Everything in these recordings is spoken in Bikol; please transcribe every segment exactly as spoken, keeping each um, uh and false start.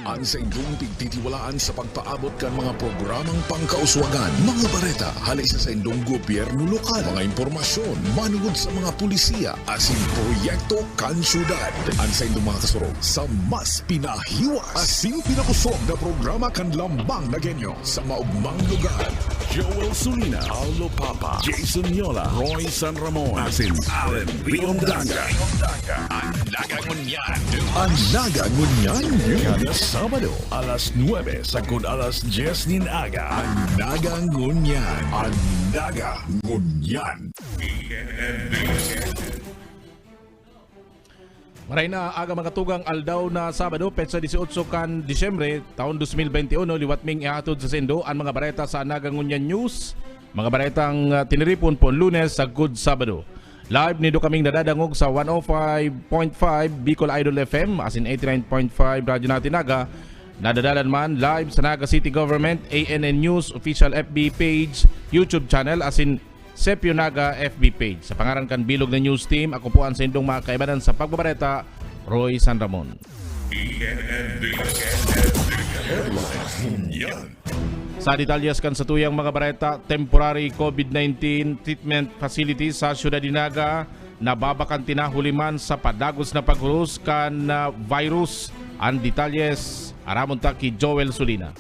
An saindong pigtitiwalaan sa pagpaabot kan mga programang pangkauswagan, mga bareta hale sa saindong gobyerno lokal, mga impormasyon manungod sa mga polisiya asin proyekto kan syudad. An saindong mga kasurog sa mas pinahiwas asin pinakosog na programa kan Lambang na Genyo sa maogmang lugar. Joel Sulina, Paulo Papa, Jason Yola, Roy San Ramon, asin Allen Riondanga. An Naga Ngunyan. An Naga Ngunyan News. Kada Sabado, alas nuebe sagkod alas dyes nin aga. An Naga Ngunyan. An Naga Ngunyan. Maray na aga, mga tugang, aldaw na Sabado, petsa dieciocho kan Disyembre, taon dos mil bente uno. Liwat ming ihatod sa saindo an mga bareta sa Naga Ngunyan News. Mga baretang, ah, tiniripon pon Lunes sagkod Sabado. Live nindo kaming nadadangog sa one oh five point five Bicol Idol F M, asin eighty-nine point five Radyo Natin Naga. Nadadalan man live sa Naga City Government, A N N News official F B page, YouTube channel, asin Sepyo Naga F B page. Sa pangaran kan bilog na news team, ako po an saindong mga kaibanan sa pagbabareta, Roy San Ramon. Headlines ngunyan. Sa detalyes kan satuyang mga bareta, temporary COVID nineteen treatment facility sa Syudad de Naga nababakante na huli man sa padagos na paghuros kan, ah, virus. An detalyes, aramon ta ki Joel Sulina.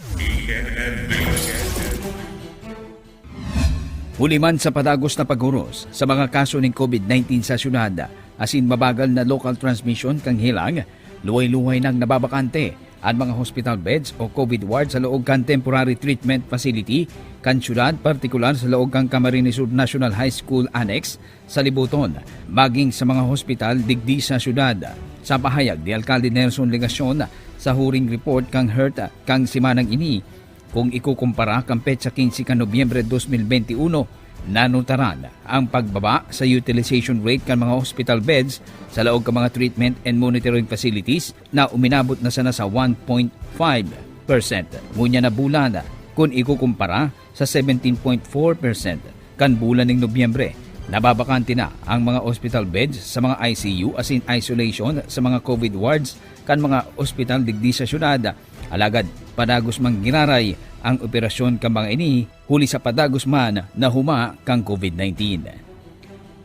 Huli man sa padagos na paghuros sa mga kaso nin COVID nineteen sa syudad, asin mabagal na local transmission kan helang, luhay-luhay nang nababakante an mga hospital beds o COVID ward sa laog kan temporary treatment facility kan syudad, partikular sa laog kan Camarines Sur National High School Annex sa Libuton, maging sa mga hospital digdi sa syudad. Sa pahayag ni Alkalde Nelson Legacion sa huring report kan health kan semanang ini, kung ikukumpara kan petsa quince kan Nobyembre dos mil bente uno, nanutaran ang pagbaba sa utilization rate kan mga hospital beds sa laog kan mga treatment and monitoring facilities na uminabot na sana sa one point five percent ngunyan na bulan, kun ikukumpara sa seventeen point four percent kan bulan ning Nobyembre. Nababakante na ang mga hospital beds sa mga I C U asin isolation sa mga COVID wards kan mga ospital digdi sa syudad. Alagad padagos man giraray ang operasyon kan mga ini, huli sa padagos man na huma kan COVID nineteen.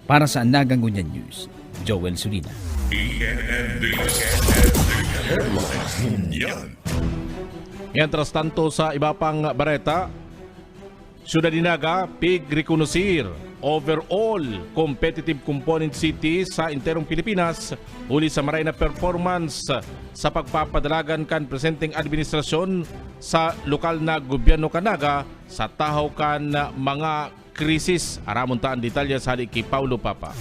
Para sa Naga Ngunyan News, Joel Sulina. Headlines ngunyan. Mientras tanto, sa iba pang bareta, Syudad de Naga, pigrekonosir overall competitive component city sa enterong Pilipinas, huli sa maray na performance sa pagpapadalagan kan presenteng administrasyon sa lokal na gobyerno kan Naga sa tahaw kan mga krisis. Aramon ta an detalye sa hali ki Paulo Papa.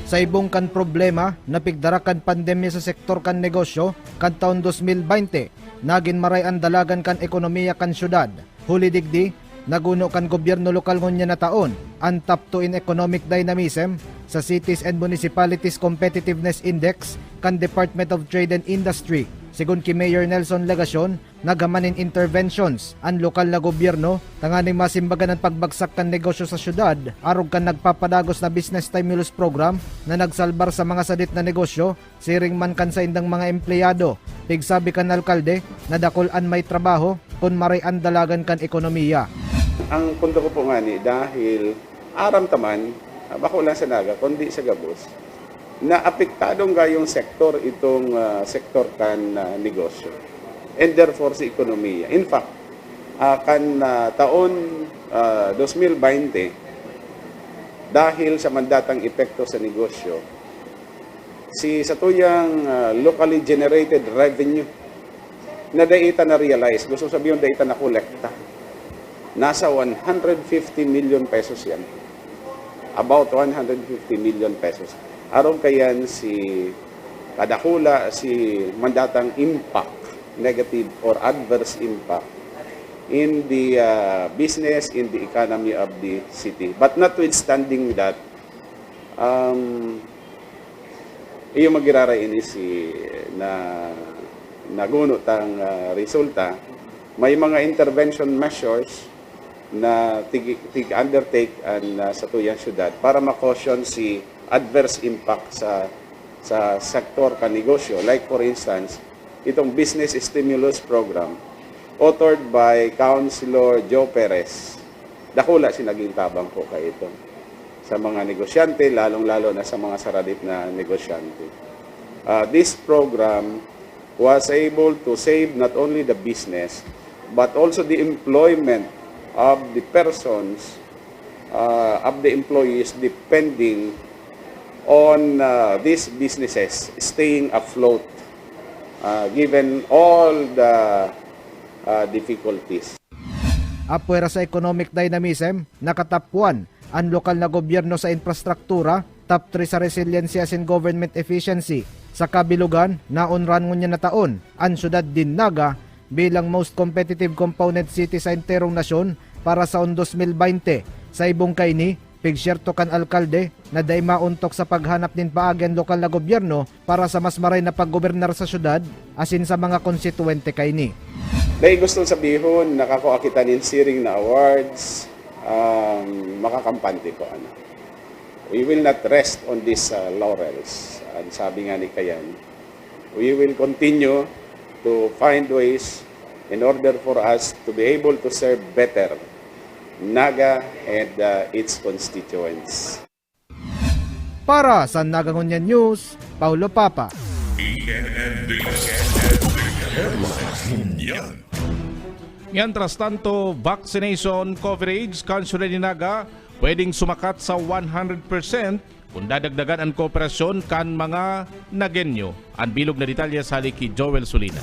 Sa ibong kan problema na pigdara kan pandemya sa sektor kan negosyo kan taon dos mil bente, nagin maray an dalagan kan ekonomiya kan syudad. Huli digdi, naguno kan gobyerno lokal ngunyan na taon an top two in economic dynamism sa Cities and Municipalities Competitiveness Index kan Department of Trade and Industry. Segun ki Mayor Nelson Legacion, naghaman nin interventions an lokal na gobyerno tanganing masimbagan an pagbagsak kan negosyo sa syudad arog kan nagpapadagos na Business Stimulus Program na nagsalbar sa mga sadit na negosyo, siring man kan saindang mga empleyado. Pigsabi kan alkalde na dakul an may trabaho kun maray an dalagan kan ekonomiya. Ang punto ko po ngani, dahil aram ta man, ah, bako lang sa Naga, kundi sa gabos, na apektadong gayong sektor itong, ah, sektor kan, ah, negosyo, and therefore si ekonomiya. In fact, ah, kan, ah, taon, ah, dos mil baynte, dahil sa mandatang epekto sa negosyo, si satuyang, ah, locally generated revenue na dai ta na-realize, gusto sabihin dai ta nakolekta, nasa one hundred fifty million pesos yan. About one hundred fifty million pesos. Arog kayan si kadakula, si mandatang impact, negative or adverse impact in the, ah, business, in the economy of the city. But notwithstanding that, um, iyo magiraray ini si na naguno tang, ah, resulta. May mga intervention measures na tig-, tig-undertake an, ah, satuyang syudad para ma-cushion si adverse impact sa sa sektor kan negosyo. Like for instance, itong Business Stimulus Program, authored by Councilor Joe Perez, dakula si naging tabang po kaito sa mga negosyante, lalong-lalo na sa mga saradit na negosyante. Uh, this program was able to save not only the business but also the employment of the persons, uh, of the employees depending on uh, these businesses staying afloat uh, given all the uh, difficulties. Apwera sa economic dynamism, nakatapwan an lokal na gobyerno sa infrastruktura, top three sa resiliency asin government efficiency. Sa kabilugan, naonran ngunyan na taon an syudad nin Naga bilang most competitive component city sa enterong nasyon para sa on dos mil baynte. Sa ibong kaini, pigsyerto kan alkalde na dai maontok sa paghanap nin paagi an lokal na gobyerno para sa mas maray na paggobernar sa syudad asin sa mga konstituwente kaini. Dai gustong sabihon nakakua kita nin siring na awards, um, makakampante po, ano. We will not rest on these uh, laurels. Ang sabi nga ni Kayan, we will continue to find ways in order for us to be able to serve better Naga and uh, its constituents. Para sa Naga Ngunyan News, Paulo Papa. Mientras tanto, vaccination coverage kan syudad nin Naga pwedeng sumakat sa one hundred percent kun dadagdagan an kooperasyon kan mga Nagenyo. An bilog na detalye sali ki Joel Sulina.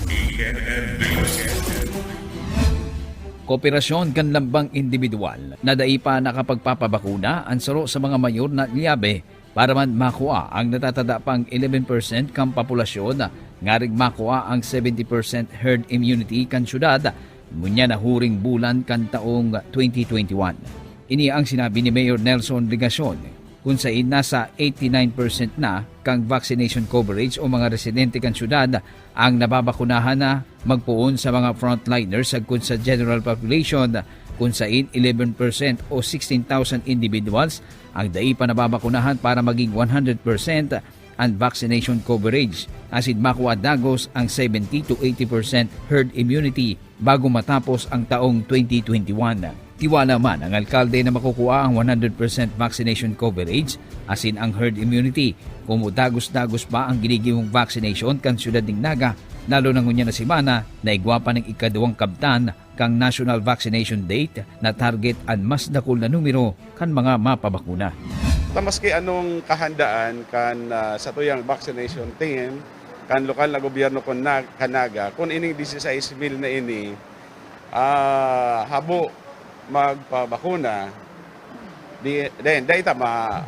Kooperasyon kan lambang indibidwal na dai pa nakapagpapabakuna an saro sa mga mayor na lyabe para man makua ang natatada pang eleven percent kan populasyon ngaring makua ang seventy percent herd immunity kan syudad ngunyan na huring bulan kan taong twenty twenty-one. Ini ang sinabi ni Mayor Nelson Legacion, kun sain nasa eighty-nine percent na kan vaccination coverage o mga residente kan syudad ang nababakunahan na magpoon sa mga frontliners sagkod sa general population, kun sain eleven percent o sixteen thousand individuals ang dai pa nababakunahan para maging one hundred percent an vaccination coverage, asin makua dagos ang seventy to eighty percent herd immunity bago matapos ang taong twenty twenty-one. Tiwala man ang alkalde na makukua ang one hundred percent vaccination coverage asin ang herd immunity kung dagos-dagos pa ang ginigiwang vaccination kan syudad nin Naga, lalo na ngunyan na semana na igwa pa ning ikaduwang kabtan kan national vaccination date na target an mas dakul na numero kan mga mapabakuna. Ta maski anong kahandaan kan uh, satuyang vaccination team, kan lokal na gobyerno kun na, kanaga, kun ining disisais mil na ini, ah, habo magpabakuna, di, then, dahil tama,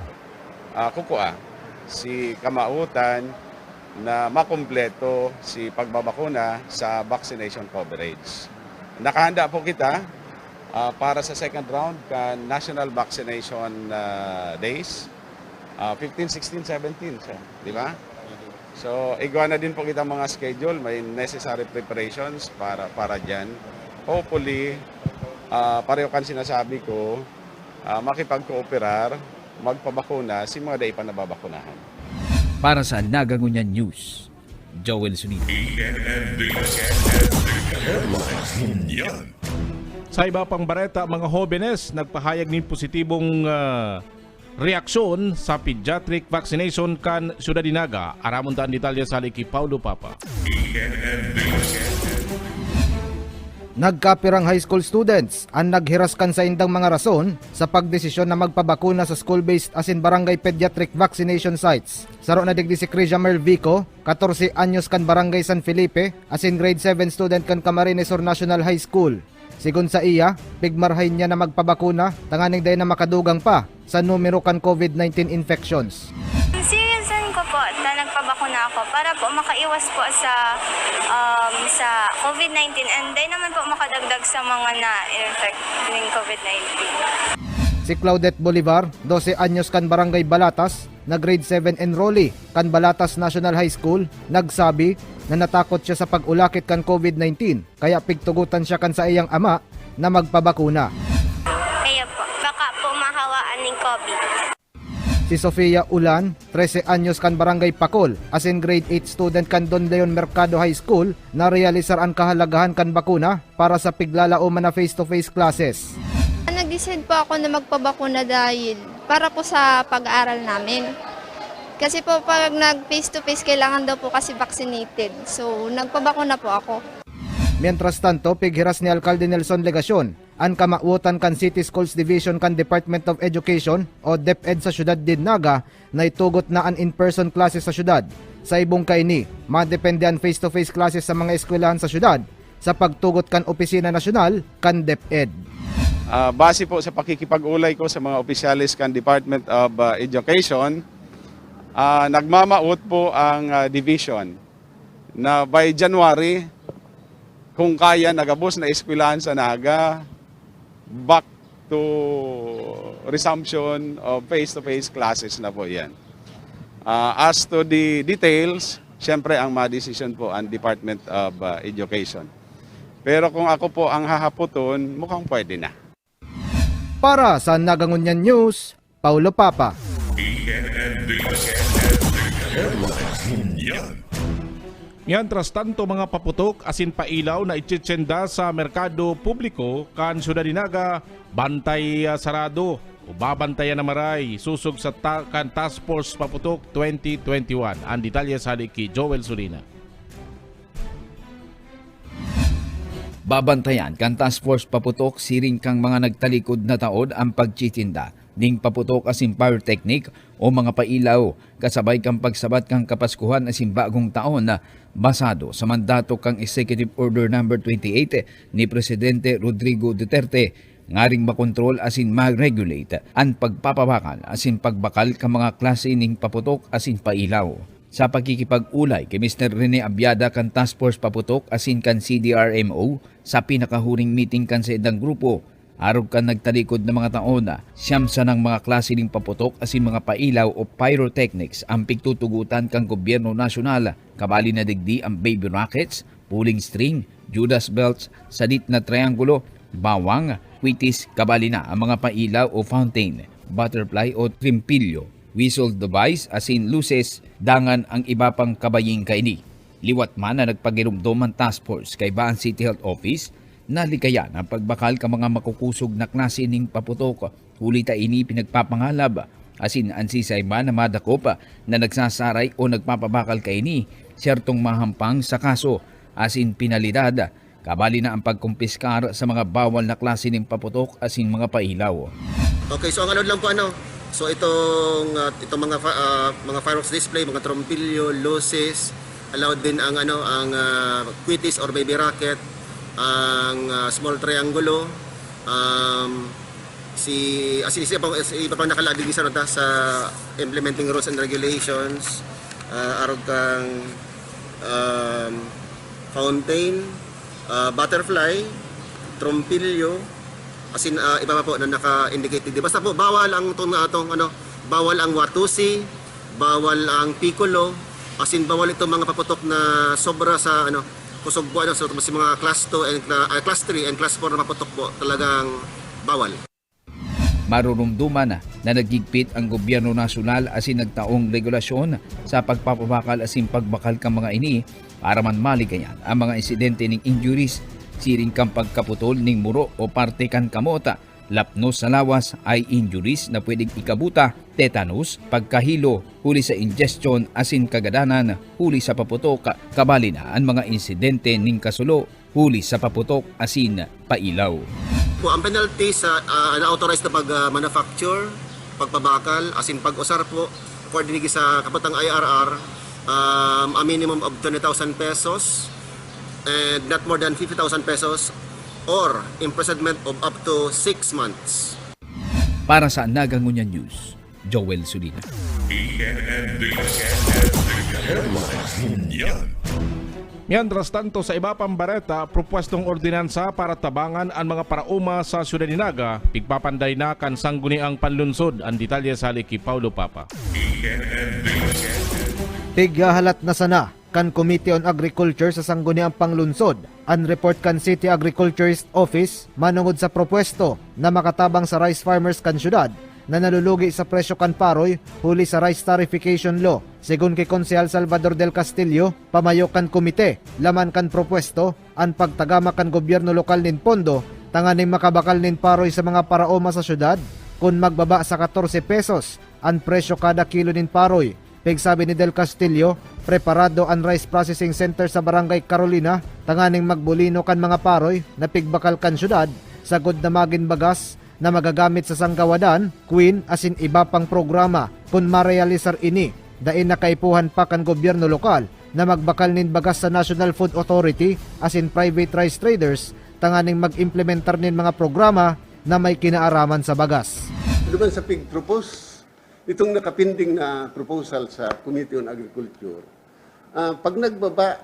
ah, kukua si kamautan na makumpleto si pagbabakuna sa vaccination coverage. Nakahanda po kita uh, para sa second round kan National Vaccination uh, Days, uh, fifteen, sixteen, seventeen, sir, di ba? So, igwa na din po kita mga schedule, may necessary preparations para para diyan. Hopefully, uh, pareho kan sinasabi ko, uh, makipagkooperar, magpabakuna si mga dai pa nababakunahan. Para sa Nagangunyan News, Joel Sunito. Sa iba pang bareta, mga hobenes nagpahayag nin positibong uh, reaksyon sa pediatric vaccination kan Syudad Dinaga. Aramon ta an detalye sa ki Paulo Papa. Nagkapirang high school students an naghiras kan saindang mga rason sa pagdesisyon na magpabakuna sa school-based asin barangay pediatric vaccination sites. Saro na digdi si Crisia Mervico, katorse anyos kan Barangay San Felipe, asin grade seven student kan Camarines Sur National High School. Sigon sa iya, pigmarhay niya na magpabakuna tanganing dai na makadugang pa sa numero kan COVID nineteen infections. Ang reason ko po na nagpabakuna ako para po makaiwas po sa um, sa COVID nineteen and dai naman po makadagdag sa mga na-infect ng COVID nineteen. Si Claudette Bolivar, dose anyos kan Barangay Balatas, na grade seven enrollee kan Balatas National High School, nagsabi na natakot siya sa pag-ulakit kan COVID nineteen, kaya pigtugotan siya kan saiyang ama na magpabakuna. Kaya po, baka po mahawaan ng COVID. Si Sofia Ulan, trese anyos, kan Barangay Pacol, asin grade eight student kan Don Leon Mercado High School, narealisar an kahalagahan kan bakuna para sa piglalaoman na face-to-face classes. Nag-decide po ako na magpabakuna dahil para po sa pag-aaral namin. Kasi po pag nag face to face, kailangan daw po kasi vaccinated. So, nagpabakuna po ako. Mientras tanto, pighiras ni Alkalde Nelson Legacion an kamawotan kan City Schools Division kan Department of Education o DepEd sa syudad nin Naga na itugot na an in-person classes sa syudad. Sa ibong kaini, madepende an face-to-face classes sa mga eskwelahan sa syudad sa pagtugot kan Opisina Nasyonal kan DepEd. Ah, base po sa pakikipag-ulay ko sa mga opisyales kan Department of ah, Education, ah, nagmamawot po ang ah, division na by January, kung kaya, nagabos na eskwelahan sa Naga, back to resumption of face-to-face classes na po yan. Ah, as to the details, siyempre ang madesisyon po ang Department of ah, Education. Pero kung ako po ang hahapoton, mukhang pwede na. Para sa Nagangunyan News, Paulo Papa. E N N Headlines Ngunyan. Mientras tanto, mga paputok asin pailaw na itsitsenda sa merkado publiko kan Syudad nin Naga, bantay ah, sarado o babantayan na maray sosog sa ta- kan Task Force Paputok twenty twenty-one. Ang detalye sa hali ki Joel Solina. Babantayan kan Task Force Paputok siring kan mga nagtalikod na taon ang pagtitinda ning paputok asin pyrotechnic o mga pailaw, kasabay kan pagsabat kan Kapaskuhan asin Bagong Taon, basado sa mandato kan Executive Order Number twenty-eight ni Presidente Rodrigo Duterte, ngaring makontrol asin ma-regulate an pagpapabakal asin pagbakal kan mga klase ning paputok asin pailaw. Sa pakikipag-ulay ki Mister Rene Abiada kan Task Force Paputok asin kan C D R M O, sa pinakahuring meeting kan saindang grupo, arog kan nagtalikod na mga taon, siyam sanang mga klase nin paputok asin mga pailaw o pyrotechnics ang pigtutugotan kan gobyerno nasyonal, kabali na digdi ang baby rockets, pulling string, Judas belts, sadit na triangulo, bawang, kwitis, kabali na ang mga pailaw o fountain, butterfly o trimpilyo, whistle device asin luces, dangan ang iba pang kabaying kaini. Liwat man na nagpagiromdom an task force kaiba an City Health Office, nalikayan ang pagbakal kan mga makukusog na klase ning paputok, huli ta ini pinagpapangalab, asin an sisay man na madakop na nagsasaray o nagpapabakal kaini, syertong mahampang sa kaso asin penalidad, kabali na ang pagkumpiskar sa mga bawal na klase nin paputok asin mga pailaw. Okay, so ang ano lang po ano, so itong ah, itong mga fa- ah, mga fireworks display, mga trompilyo, luces, allowed din ang ano ang ah, kwitis or baby rocket, ang ah, small triangulo, um, si as in, iba pang iba pang nakalabig sa ano ta, sa implementing rules and regulations, ah, arog kang um, fountain, ah, butterfly, trompilyo, as in, ah, iba pa po na naka-indicate digdi. Basta po, bawal ang itong, ah, itong, ano, bawal ang watusi, bawal ang piccolo, as in, bawal itong mga paputok na sobra sa, ano, kusog po, ano, so, tapos yung mga class two and cla- ah, class three and class four na paputok po, talagang bawal. Marurumduman na naghigpit ang gobyerno nasyonal asin nagtaong regulasyon sa pagpapabakal asin pagbakal kan mga ini para man maligayan ang mga insidente ning injuries siring kan pagkaputol ning muro o parte kan kamot, lapnos sa lawas, eye injuries na pwedeng ikabuta, tetanus, pagkahilo huli sa ingestion asin kagadanan huli sa paputok, kabali na an mga insidente ning kasulo huli sa paputok asin pailaw. Po, ang penalty sa ah, unauthorized na pag-manufacture, pagpabakal, as in pag-usar po, according sa kapatang I R R, um, a minimum of twenty thousand pesos and not more than fifty thousand pesos or imprisonment of up to six months. Para sa Nagangunyan News, Joel Sulina. E N N D S Headlines Ngunyan. Mientras tanto, sa iba pang bareta, propwestong ordinansa para tabangan an mga paraoma sa Syudad nin Naga, pigpapanday na kan Sangguniang Panlunsod. Ang detalye sa hali ki Paulo Papa. E N N D S Pighahalat na sana kan Committee on Agriculture sa Sangguniang Panglunsod an report kan City Agriculturist Office manungod sa propwesto na makatabang sa rice farmers kan syudad na nalulugi sa presyo kan paroy huli sa Rice Tarification Law. Segun ki Konsehal Salvador del Castillo, pamayo kan komite, laman kan propuesto an pagtagama kan gobyerno lokal nin pondo tanganing makabakal nin paroy sa mga paraoma sa syudad kun magbaba sa katorse pesos an presyo kada kilo nin paroy. Pigsabi ni Del Castillo, preparado an Rice Processing Center sa Barangay Carolina tanganing magmolino kan mga paroy na pigbakal kan syudad sagod na magin bagas na magagamit sa sanggawadan, queen asin iba pang programa. Kun marealisar ini, dai na kaipuhan pa kan gobyerno lokal na magbakal nin bagas sa National Food Authority asin private rice traders tanganing mag-implementar nin mga programa na may kinaaraman sa bagas. Ano man sa pig-propose, itong nakapinding na proposal sa Committee on Agriculture, ah, pag nagbaba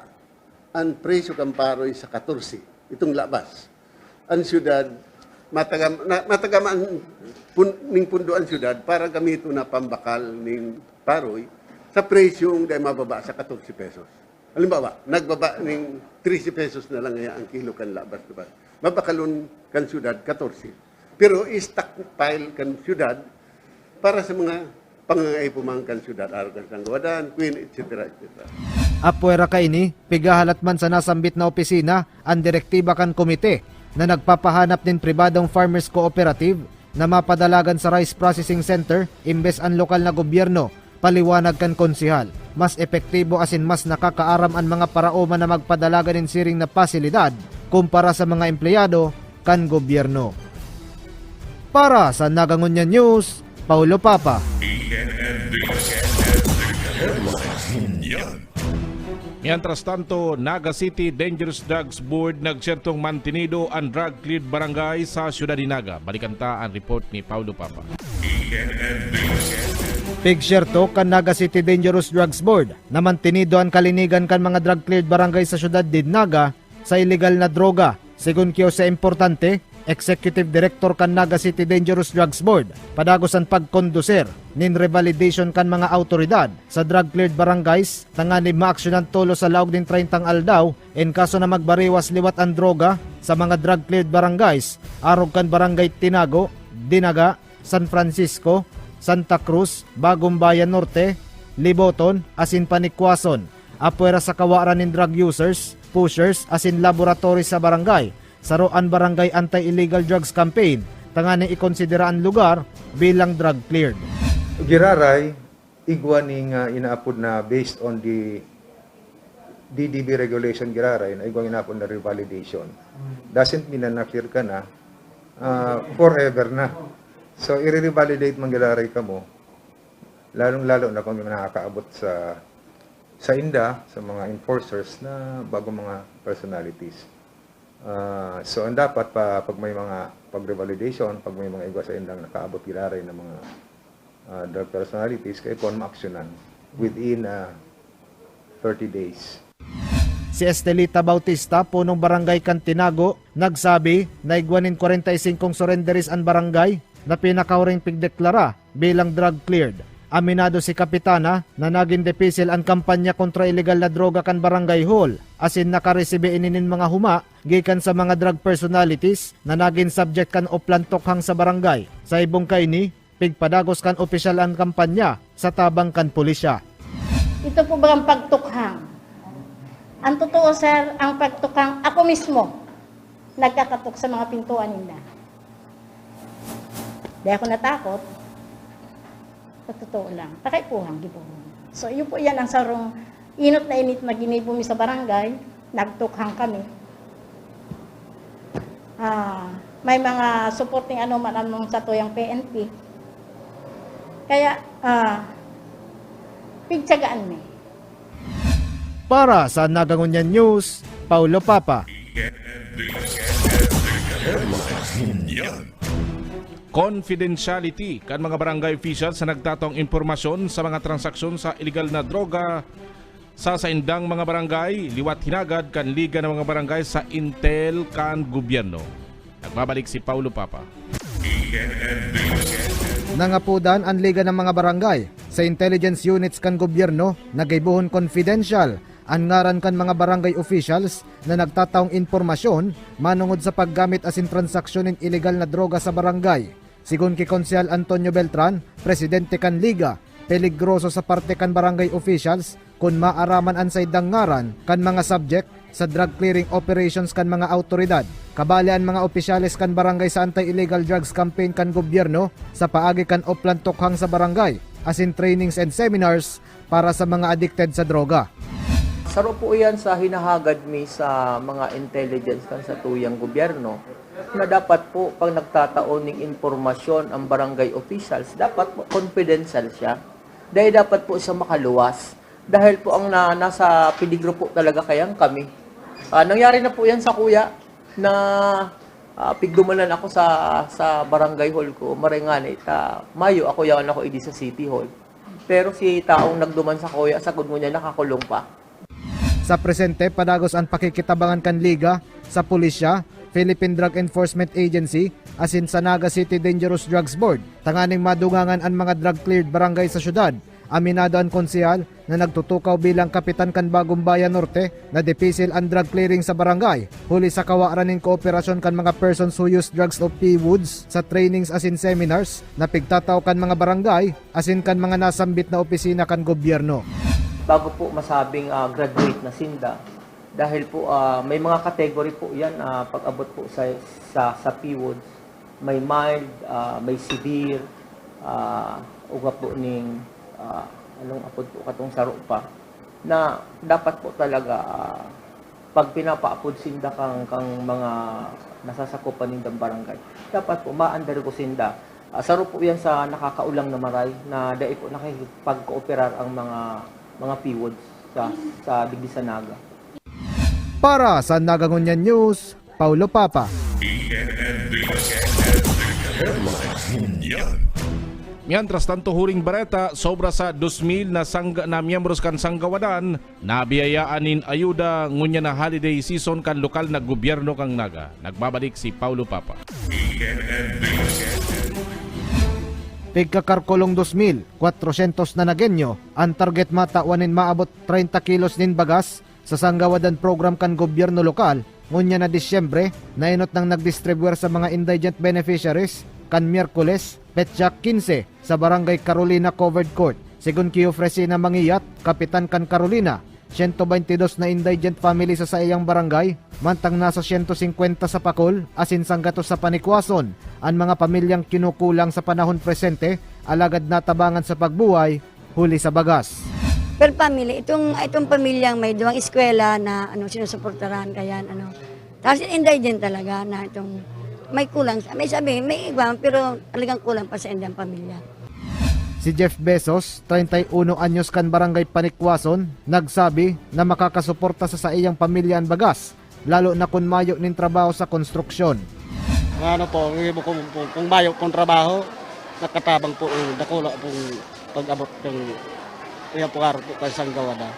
ang presyo kan paroy sa katorse, itong labas, ang siyudad, matagam, na, matagam ang pun, ning pundo ang siyudad para gamiton na pambakal ning paroy sa presyong dai mababa sa katorse pesos. Halimbawa, nagbaba ning trese pesos na lang ngaya ang kilo kan labas, diba? Mabakalon kan siyudad, katorse. Pero i-stockpile kan siyudad para sa mga pangangaipo man kan siyudad, arog kan sanggawadan, queen, et cetera, et cetera. Apwera kaini, pighahalat man sa nasambit na opisina an direktiba kan komite na nagpapahanap nin pribadong farmers cooperative na mapadalagan sa rice processing center imbes an lokal na gobyerno. Paliwanag kan konsehal, mas epektibo asin mas nakakaaram an mga paraoma na magpadalagan nin siring na pasilidad kumpara sa mga empleyado kan gobyerno. Para sa Nagangunyan News, Paulo Papa. Mientras tanto, Naga City Dangerous Drugs Board nagsertong mantenido an drug-cleared barangay sa siyudad ni Naga. Balikan ta an report ni Paulo Papa. Pigserto kan Naga City Dangerous Drugs Board na mantenido an kalinigan kan mga drug-cleared barangay sa siyudad nin Naga sa ilegal na droga. Segun ki Jose Importante, Executive Director kan Naga City Dangerous Drugs Board, padagos an pagkonduser nin revalidation kan mga awtoridad sa drug-cleared barangays tanganing maaksyonan tolos sa laog nin treyntang aldaw in kaso na magbariwas liwat an droga sa mga drug-cleared barangays, arog kan Barangay Tinago, Dinaga, San Francisco, Santa Cruz, Bagong Bayan Norte, Liboton, asin Panikwason, apwera sa kawaran nin drug users, pushers, asin laboratory sa barangay. Saro an Barangay Anti-Illegal Drugs Campaign tanganing ikonsidera an lugar bilang drug-cleared. Giraray, igwa ning ah, inaapod na based on the D D B regulation giraray na igwa inaapod na revalidation. Doesn't mean na na-clear ka na ah, forever na. So, i-revalidate man giraray kamo, lalong-lalo na kung may nakakaabot sa sa inda, sa mga enforcers na bagong mga personalities. Ah, so, ang dapat pa, pag may mga pag-revalidation, pag may mga igwa sa indang nakaabot giraray na mga ah, drug personalities, kaya kuwan maaksyonan within ah, thirty days. Si Estelita Bautista, punong barangay kan Tinago, nagsabi na igwa nin kwarenta y singkong surrenderies an barangay na pinakahuring pigdeklara bilang drug cleared. Aminado si Kapitana na nagin dipisil an kampanya kontra ilegal na droga kan barangay hall, asin nakaresibi ini nin mga huma gikan sa mga drug personalities na nagin subject kan oplan tukhang sa barangay. Sa ibong kaini, pigpadagos kan opisyal an kampanya sa tabang kan pulisya. Ito po ba ang pagtukhang? Ang totoo, sir, ang pagtukhang, ako mismo nagkakatok sa mga pintuan ninda. Di ako natakot. Sa totoo lang, takay puhang gibohon. So, yun po yan ang sarong inot na init na ginibo mi sa barangay. Nagtukhang kami. Ah, may mga supporting ano man ang mga satuyang P N P. Kaya, ah, pigtsagaan mi. Para sa Nagangunyan News, Paulo Papa. Confidentiality kan mga barangay officials na nagtatong impormasyon sa mga transaksyon sa ilegal na droga sa saindang mga barangay, liwat hinagad kan Liga ng mga Barangay sa Intel kan gobyerno. Nagbabalik si Paulo Papa. Nangapodan an Liga ng mga Barangay sa intelligence units kan gobyerno na gibohon confidential an ngaran kan mga barangay officials na nagtataong impormasyon manungod sa paggamit asin transaksyon nin ilegal na droga sa barangay. Sigon ki Konsehal Antonio Beltran, presidente kan Liga, peligroso sa parte kan barangay officials kun maaraman an saindang ngaran kan mga subject sa drug clearing operations kan mga awtoridad. Kabali an mga opisyales kan barangay sa anti-illegal drugs campaign kan gobyerno sa paagi kan Oplan Tukhang sa barangay, asin trainings and seminars para sa mga addicted sa droga. Saro po yan sa hinahagad mi sa mga intelligence kan satuyang gobyerno, na dapat po, pag nagtatao ning impormasyon ang barangay officials, dapat po confidential siya. Dahil dapat po siya makaluwas. Dahil po ang na, nasa peligro po talaga kayang kami. Ah, nangyari na po yan sa kuya na, ah, pigdumanan ako sa, sa barangay hall ko. Maray ngani ta mayo ako yaon ako idi sa city hall. Pero si taong nagduman sa kuya, sagod ngunyan nakakulong pa. Sa presente, padagos an pakikitabangan kan Liga sa pulisya, Philippine Drug Enforcement Agency, asin sa Naga City Dangerous Drugs Board, tanganing madugangan an mga drug-cleared barangay sa syudad. Aminado an konsehal na nagtutukaw bilang kapitan kan Bagumbayan Norte na dipisil an drug clearing sa barangay, huli sa kawaran nin kooperasyon kan mga persons who use drugs o P-woods sa trainings asin seminars na pigtatao kan mga barangay asin kan mga nasambit na opisina kan gobyerno. Bago po masabing, ah, graduate na sinda, dahil po, ah, may mga category po yan, ah, pag-abot po sa, sa, sa P-woods, may mild, ah, may severe, ah, uga po ning, ah, anong apod po katong saro pa, na dapat po talaga, ah, pag pinapaapod sinda kang, kang mga nasasakupan nindang barangay, dapat po ma-undergo sinda. Ah, saro po yan sa nakakaulang na maray na dai po nakikipagkooperar ang mga, mga P-woods sa, sa digdi sa Naga. Para sa Naga Ngunyan News, Paulo Papa. E N N News Headlines Ngunyan. Mientras tanto, huring bareta, sobra sa dos mil na sangga-, na miyembros kan sanggawadan nabiyayaan nin ayuda ngunyan na holiday season kan lokal na gobyerno kan Naga. Nagbabalik si Paulo Papa. E N N News. Pigkakarkulong dos mil kwatrosyentos na Nagueño an target matawan nin maabot treinta kilos nin bagas sa sanggawadan program kan gobyerno lokal, ngunyan na Disyembre, naenot nang nagdistribuyar sa mga indigent beneficiaries kan Miyerkules, petsa quince, sa Barangay Carolina Covered Court. Segun ki Eufresina Mangiyat, kapitan kan Carolina, siyento baynte dos na indigent family sa saiyang barangay, mantang nasa siyento singkwenta sa Pacol asin sanggatos sa Panikwason an mga pamilyang kinukulang sa panahon presente, alagad natabangan sa pagbuhay huli sa bagas. Per family, itong, itong pamilyang may duwang eskwela na, ano, sinusuportaran, kaya, ano, tapos indigent talaga na itong may kulang, may sabi, may iba, pero talagang kulang pa sa indang pamilya. Si Jeff Bezos, treinta y uno anyos, kan Barangay Panikwason, nagsabi na makakasuporta sa saiyang pamilya an bagas, lalo na kun mayo nin trabaho sa konstruksyon. Ano po, ang ibo kung, kung, kung mayo kung trabaho, nakatabang po, eh, dakula pong pag-abot ng iya po, aro po kan sanggawadan.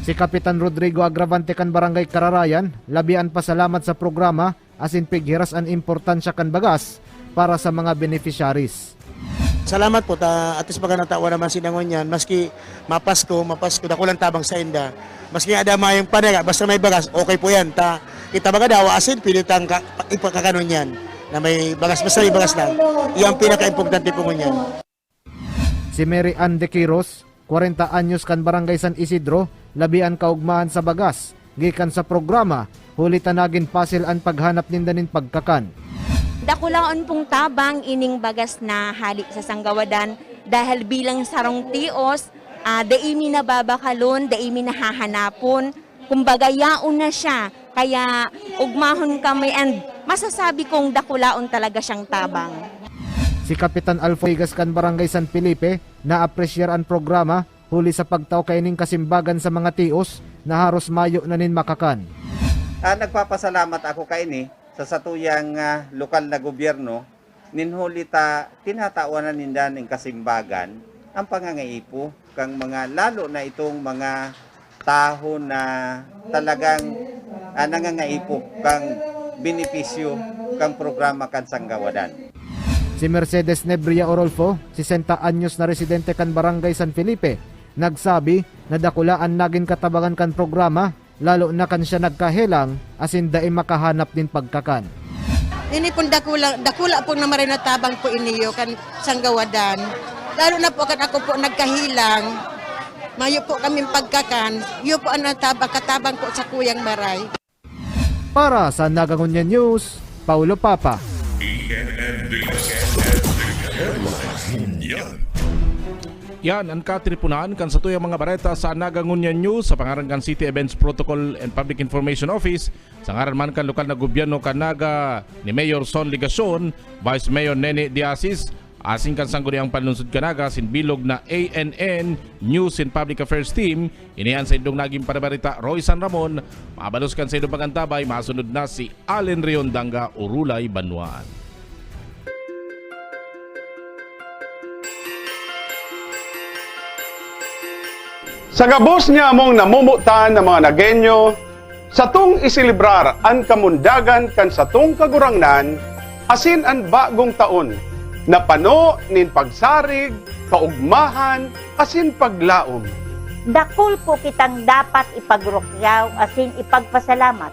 Si Kapitan Rodrigo Agravante kan Barangay Kararayan, labi an pasalamat sa programa asin pighiras an importansya kan bagas para sa mga beneficiaries. Salamat po ta, at least baga natawan naman sila ngunyan, maski mapasko, mapasko, dakulang tabang sa inda. Maski ada mayong panaga, basta may bagas, okay po yan. Ta, kita baga dawa asin, pili tang ka, ipagkakanon yan na may bagas, basta may bagas lang. Yan ang pinaka-importante po ngunyan. Si Mary Ann de Quiros, kwarenta anyos, kan Barangay San Isidro, labi an kaugmahan sa bagas gikan sa programa, huli ta nagin pasil an paghanap ninda nin pagkakan. Dakulaon pong tabang ining bagas na hali sa sanggawadan dahil bilang sarong tios, ah, dai mi nababakalon, dai mi nahahanapon. Kumbaga, yaon na siya. Kaya ugmahon kami and masasabi kong dakulaon talaga siyang tabang. Si Kapitan Alfo Higas kan Barangay San Felipe naapresyar an programa huli sa pagtao kaining kasimbagan sa mga tios na haros mayo na nin makakan. Ah, nagpapasalamat ako kaini sa satuyang, ah, lokal na gobyerno nin huli ta tinatawan na ninda nin kasimbagan ang pangangaipo kang mga, lalo na itong mga tawo na talagang, ah, nangangaipo kang benepisyo kang programa kan sanggawadan. Si Mercedes Nebria Orolfo, sesenta anyos na residente kan Barangay San Felipe, nagsabi na dakula an nagin katabangan kan programa, lalo na kan siya nagkahelang asin dai makahanap nin pagkakan. Ini pong dakula, dakula pong namaray na tabang po iniyo kan sanggawadan. Lalo na po kan ako po nagkahilang. Mayo po kaming pagkakan. Iyo po ang natabang, katabang po sa kuyang maray. Para sa Nagangunyan News, Paulo Papa. Yan an katiriponan kan satuyang mga bareta sa Nagangunyan News sa pangaran kan City Events Protocol and Public Information Office, sa ngaran man kan lokal na gobyerno kan Naga, ni Mayor Son Legacion, Vice Mayor Nene Diasis, asin kan Sangguniang Panlunsod kan Naga asin bilog na A N N News and Public Affairs Team. Ini an saindong nagin parabarita, Roy San Ramon. Mabalos kan saindong pag-antabay, masunod na si Allen Riondanga, Urulay Banwaan. Sa gabos niya mong namomotan na mga Nagenyo, satong iselebrar an kamundagan kan satong Kagurangnan asin an bagong taon na pano nin pagsarig, kaugmahan, asin paglaom. Dakul po kitang dapat ipagrukyaw asin ipagpasalamat.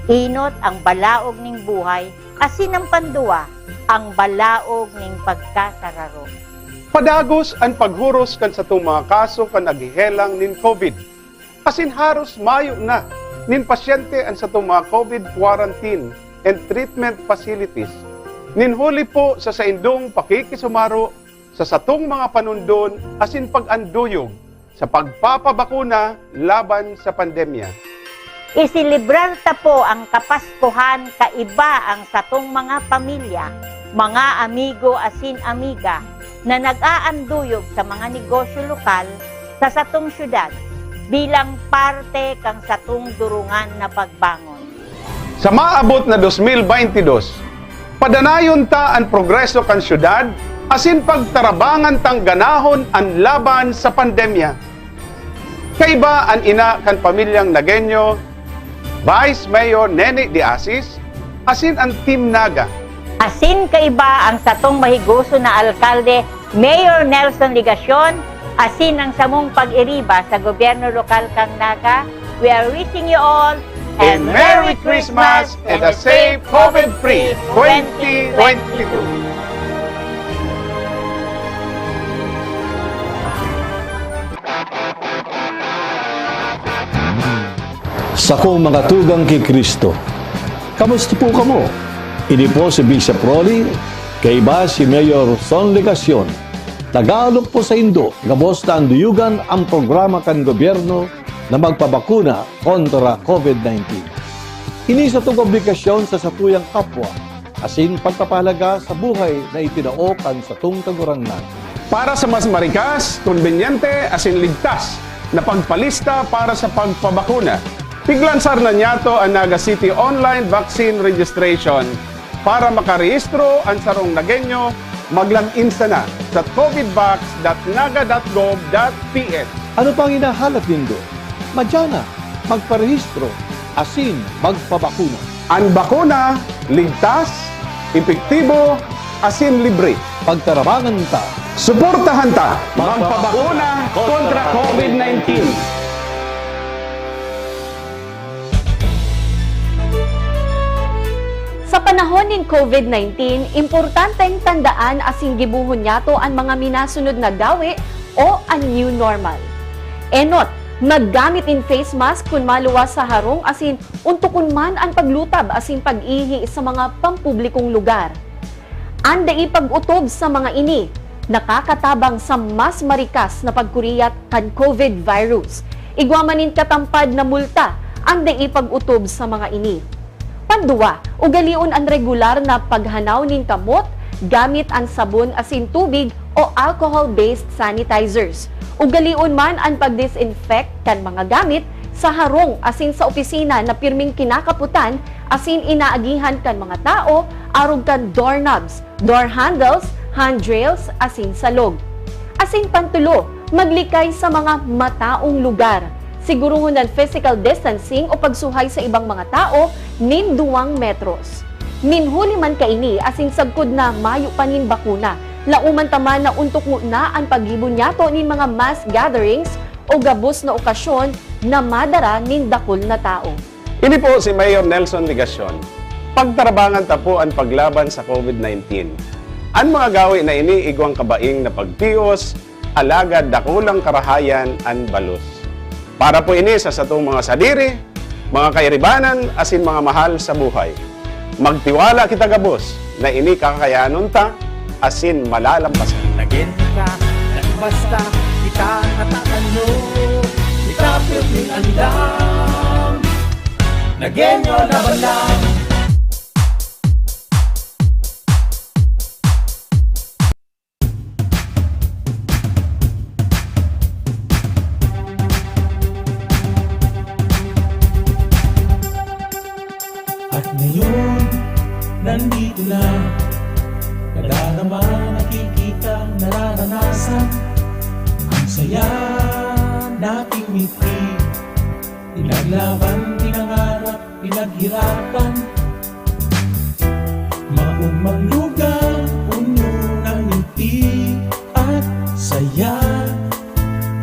Enot ang balaog ning buhay, asin ang panduwa, ang balaog ning pagkasararo. Padagos an paghuros kan satong mga kaso kan naghehelang nin COVID. Asin haros mayo na nin pasyente an satong mga COVID quarantine and treatment facilities. Nin huli po sa saindong pakikisumaro sa satong mga panundon asin pag-anduyog sa pagpapabakuna laban sa pandemya. Iselebrar ta po ang Kapaskuhan kaiba ang satong mga pamilya, mga amigo asin amiga na nag-aanduyog sa mga negosyo lokal sa satong syudad bilang parte kan satong durungan na pagbangon. Sa maabot na dos mil baynte dos, padanayon ta an progreso kan syudad asin pagtarabangan tang ganahon an laban sa pandemya. Kaiba an ina kan pamilyang Nagenyo, Vice Mayor Nene de Asis, asin an Team Naga. Asin kaiba ang satong mahigoso na alkalde, Mayor Nelson Legacion, asin ang samong pag-iriba sa gobyerno lokal kan Naga. We are wishing you all A Merry Christmas and a safe COVID-free twenty twenty-two. Sakong mga tugang ki Cristo, kamusta po kamo? Ini po si Bishop Rolly, kaiba si Mayor Son Legacion. Nag-aalok po saindo, gabos na anduyugan an programa kan gobyerno na magpabakuna kontra COVID nineteen. Ini satong obligasyon sa satuyang kapwa, asin pagpapahalaga sa buhay na itinao kan satong Kagurangnan. Para sa mas marikas, kombinyente, asin ligtas na pagpalista para sa pagpabakuna, piglansar na niyato an Naga City Online Vaccine Registration. Para makarehistro an sarong Nagenyo, mag-log in sana sa covidvax dot naga dot gov dot P H. Ano pang hinahalat nindo? Madya na, magparehistro, asin magpabakuna. An bakuna, ligtas, epektibo, asin libre. Pagtarabangan ta. Suportahan ta. Magpabakuna kontra COVID nineteen. Sa panahon nin COVID nineteen, importanteng tandaan asin gibohon niyato an mga minasunod na gawe o an new normal. Enot, maggamit nin face mask kun maluwas sa harong asin ontokon man an paglutab asin pag-ihi sa mga pampublikong lugar. An dai pag-otob sa mga ini nakakatabang sa mas marikas na pagkuriyat kan COVID virus. Igwa man nin katampad na multa an dai pag-otob sa mga ini. Panduwa, ugalion an regular na paghanaw nin kamot gamit an sabon asin tubig o alcohol-based sanitizers. Ugalion man an pag-disinfect kan mga gamit sa harong asin sa opisina na pirming kinakapotan asin inaagihan kan mga tao arog kan doorknobs, door handles, handrails, asin salog. Asin pantulo, maglikay sa mga mataong lugar. Siguruhon an physical distancing o pagsuhay sa ibang mga tao nin duwang metros. Nin huli man kaini asin sagkod na mayo pa nin bakuna, laoman ta man na ontok ngona an paggibo niyato nin mga mass gatherings o gabos na okasyon na madara nin dakul na tao. Ini po si Mayor Nelson Legacion. Pagtarabangan ta po an paglaban sa COVID nineteen. An mga gawe na ini igwang kabaing na pagtios, alagad dakulang karahayan an balos. Para po ini sa satong mga sadiri, mga kairibanan, asin mga mahal sa buhay. Magtiwala kita gabos na ini kakayanon ta asin malalampasan. Nagin ka, nagbasta, kita natatanog, kita pirming andam. Nagenyo laban lang. At ngayon, nandito na. Nadarama, nakikita, nararanasan. Ang saya nating mitri. Pinaglaban, pinangarap, pinaghirapan. Maugmang lugar, puno ng ngiti at saya.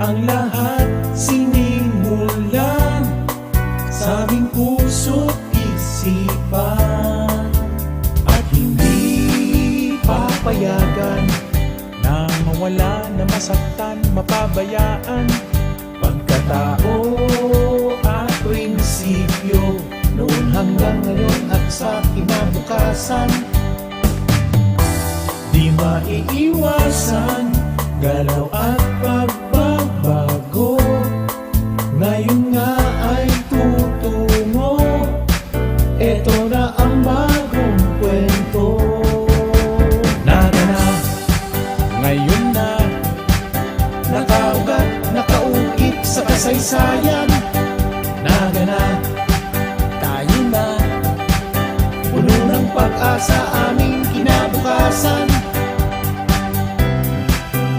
Ang lahat sinimulan sa aming puso't isipan. At hindi papayagan na mawala, na masaktan, mapabayaan. Pagkatao at prinsipyo, noon hanggang ngayon at sa kinabukasan. Di maiiwasan, galaw at pagbabago. Ngayon nga ay tutungo. Eto na ang bagong kwento. Nagana, ngayon na, nakaugat, nakaukit sa kasaysayan. Nagana, tayo na, puno ng pag-asa aming kinabukasan.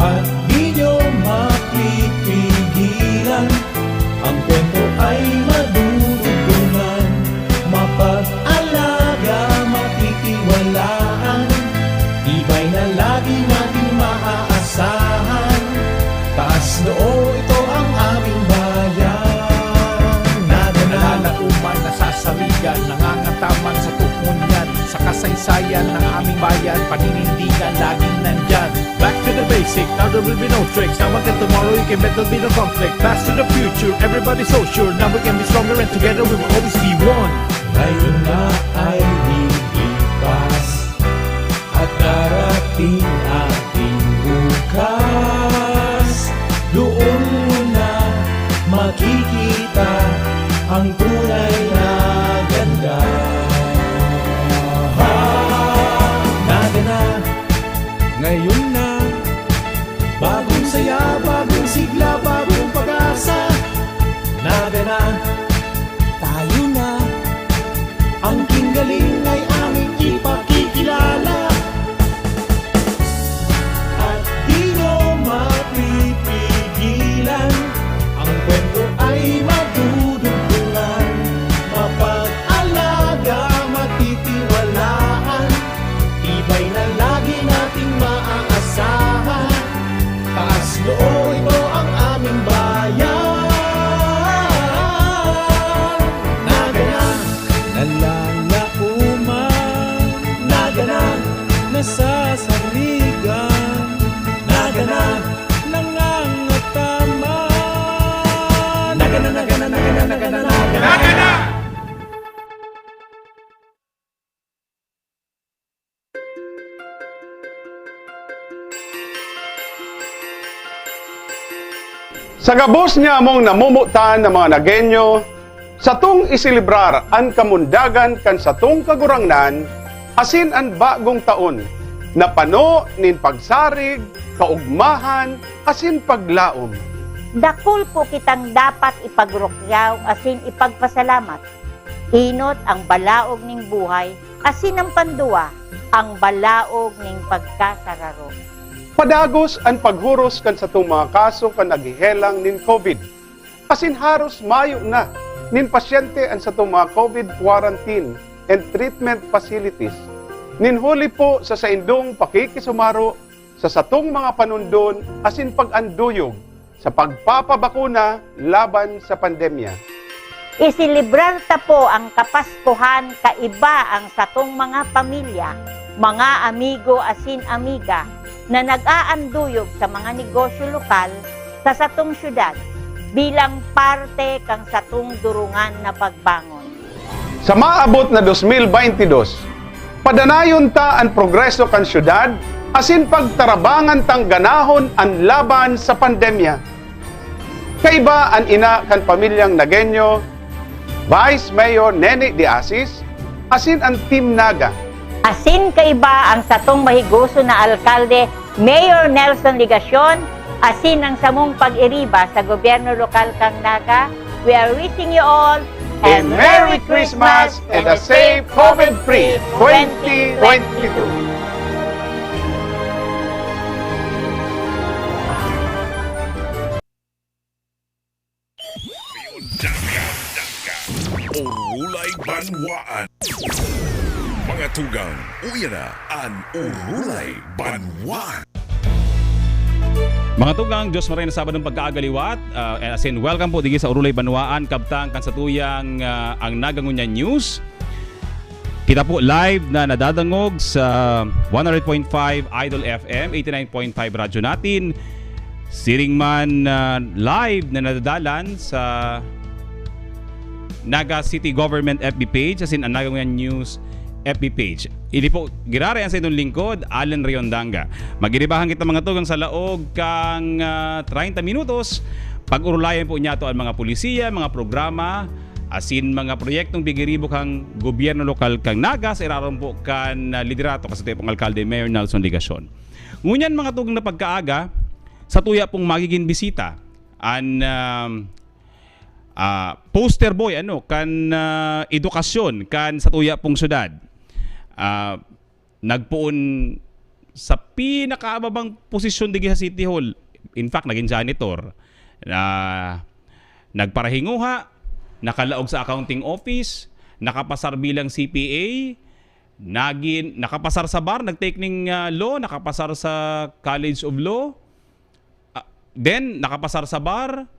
At di nyo mapipigilan, ang kwento ay madudugtungan. Mapag-alaga, matitiwalaan, tibay na lagi nating maaasahan. Taas noo, ito ang aming bayan. Nagana, nalalaoman, nasasarigan, nangangataman sa tukmon niyan. Sa kasaysayan ng aming bayan, paninindigan, laging nandyan. Back to the basic, now there will be no tricks. Now until tomorrow, you can bet there'll be no conflict. Pass to the future, everybody's so sure. Now we can be stronger and together we will always be one. Ngayon na ay lilipas at darating ating bukas. Doon mo na makikita ang tunay na ganda. Nagana, ngayon na. Bagong saya, bagong sigla, bagong pag-asa. Nagana, tayo na. Ang kinggaling ay aming ipakikilala. At di nyo mapipigilan. Ang kwento ay madudugtungan. Mapag-alaga, matitiwalaan. Tibay na lagi nating maaasahan. Taas noo, ito ang aming bayan. Nagana, nalalaoman. Nagana, nasasarigan. Nagana, nangangataman. Nagana, nagana, nagana, nagana, nagana. Nagana! Sa gabos niya among namomotan na mga Nagueño, satong iselebrar an kamundagan kan satong Kagurangnan asin an bagong taon na pano nin pagsarig, kaogmahan, asin paglaom. Dakul po kitang dapat ipagrukyaw asin ipagpasalamat. Enot ang balaog ning buhay, asin ang panduwa, ang balaog ning pagkasararo. Padagos an paghuros kan satong mga kaso kan naghehelang nin COVID, asin haros mayo na nin pasyente an satong mga COVID quarantine and treatment facilities. Nin huli po sa saindong pakikisumaro sa satong mga panundon asin pag-anduyog sa pagpapabakuna laban sa pandemya. Iselebrar ta po ang Kapaskuhan kaiba ang satong mga pamilya, mga amigo asin amiga na nag-aanduyog sa mga negosyo lokal sa satong syudad bilang parte kan satong durungan na pagbangon. Sa maabot na dos mil baynte dos, padanayon ta an progreso kan syudad asin pagtarabangan tang ganahon an laban sa pandemya. Kaiba an ina kan pamilyang Nagueño, Vice Mayor Nene de Asis, asin an Team Naga. Asin kaiba ang satong mahigoso na alkalde, Mayor Nelson Legacion, asin ang samong pag-iriba sa gobyerno lokal kan Naga. We are wishing you all a Merry Christmas and a safe COVID-free twenty twenty-two. Orulay Banwaan. Mga tugang, uya na an Orulay Banwaan. Mga tugang, Diyos maray na Sabadong pagkaaga liwat. Ah, as in, welcome po digi sa Orulay Banwaan, kabtang kan satuyang, ah, Ang Naga Ngunyan News. Kita po live na nadadangog sa one hundred point five Idol F M, eighty-nine point five Radyo Natin. Siring man, ah, live na nadadalan sa Naga City Government F B page, asin an Naga Ngunyan News F B page. Ini po, giraray an saindong lingkod, Allen Riondanga. Magiribahan kita, mga tugang, sa laog kang, ah, treinta minutos. Pag-orulayan po niyato an mga polisiya, mga programa, asin mga proyektong bigiribo kan gobyerno lokal kan Naga sa irarom po kan, ah, liderato kan satuya pong alkalde, Mayor Nelson Legacion. Ngunyan, mga tugang na pagkaaga, satuya pong magigin bisita an, um, ah, poster boy, ano, kan, ah, edukasyon kan satuya pong syudad. Ah, nagpoon sa pinakababang posisyon digi sa City Hall. In fact, naging janitor. Na nagparahinguha, nakalaog sa accounting office, nakapasar bilang C P A, nagin-, nakapasar sa bar, nag-take ning, ah, law, nakapasar sa College of Law. Ah, then, nakapasar sa bar,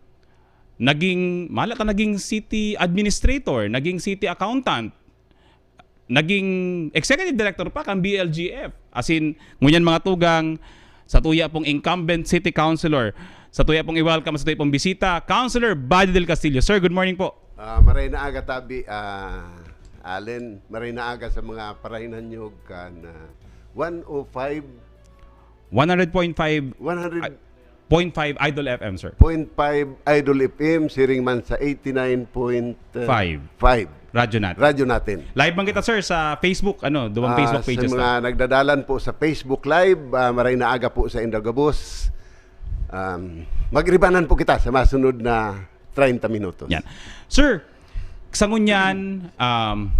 naging, mala ta, naging city administrator, naging city accountant, naging executive director pa kan B L G F. As in, ngunyan, mga tugang, satuya pong incumbent city councilor, satuya pong i-welcome, satuya pong bisita, Councilor Buddy Del Castillo. Sir, good morning po. Ah, maray na aga, tabi, ah, Allen. Maray na aga sa mga parahinanyog kan, ah, one oh five, one hundred point five, one hundred point five Idol F M, sir. Point five Idol F M, siring man sa eighty-nine point five Radyo Natin. Radyo Natin. Live man kita, sir, sa Facebook, ano, duwang Ah, Facebook pages sa mga ta. Nagdadalan po sa Facebook Live, ah, maray na aga po sa inda gabos. Um, magribanan po kita sa masunod na treinta minutos. Yan. Sir, sa ngunyan, um,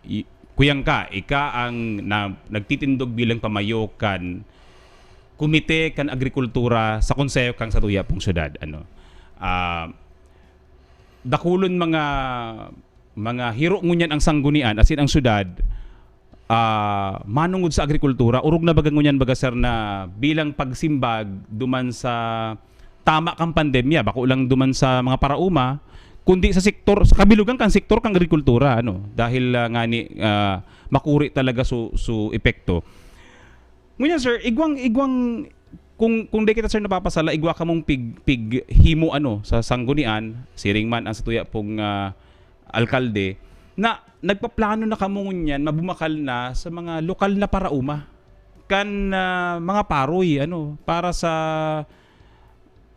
i-, kuyang ka, ika ang na-, nagtitindog bilang pamayo kan Komite kan Agrikultura sa Konseho kan satuya pong syudad, ano. Ah, dakulon mga, mga hiro ngunyan ang sanggunian, as in ang syudad, ah, manongod sa agrikultura. Orog na baga ngunyan baga, sir, na bilang pagsimbag duman sa tama kang pandemya, bako lang duman sa mga paraoma, kundi sa sektor, sa kabilugan kan sektor kan agrikultura, ano. Dahil, ah, ngani, ah, makuri talaga su, su epekto. Ngunyan, sir, igwang, igwang, kung, kung di kita, sir, napapasala, igwa kamong pig-, pighimo, ano, sa sanggunian, siring man ang satuya pong, ah, alkalde, na nagpaplano na kamo ngunyan, mabumakal na sa mga lokal na paraoma kan, ah, mga paroy, ano, para sa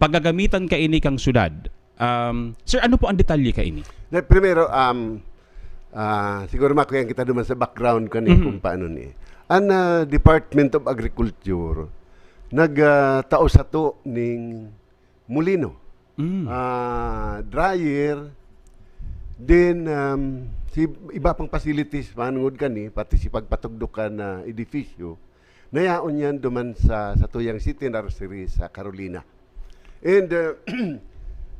paggagamitan kaini kang syudad. Um, sir, ano po ang detalye kaini? Na, primero, um, ah, siguro makuyang kita duman sa background kani Mhm. kung paano ni. Ang, ah, Department of Agriculture nag, ah, tao sato ning molino. Mm. Ah, dryer, then, um, si iba pang facilities, manungod kani, pati si pagpatugdok kan, ah, edifisyo, nayaon yan duman sa, sa tuyang city nursery sa Carolina. And, uh,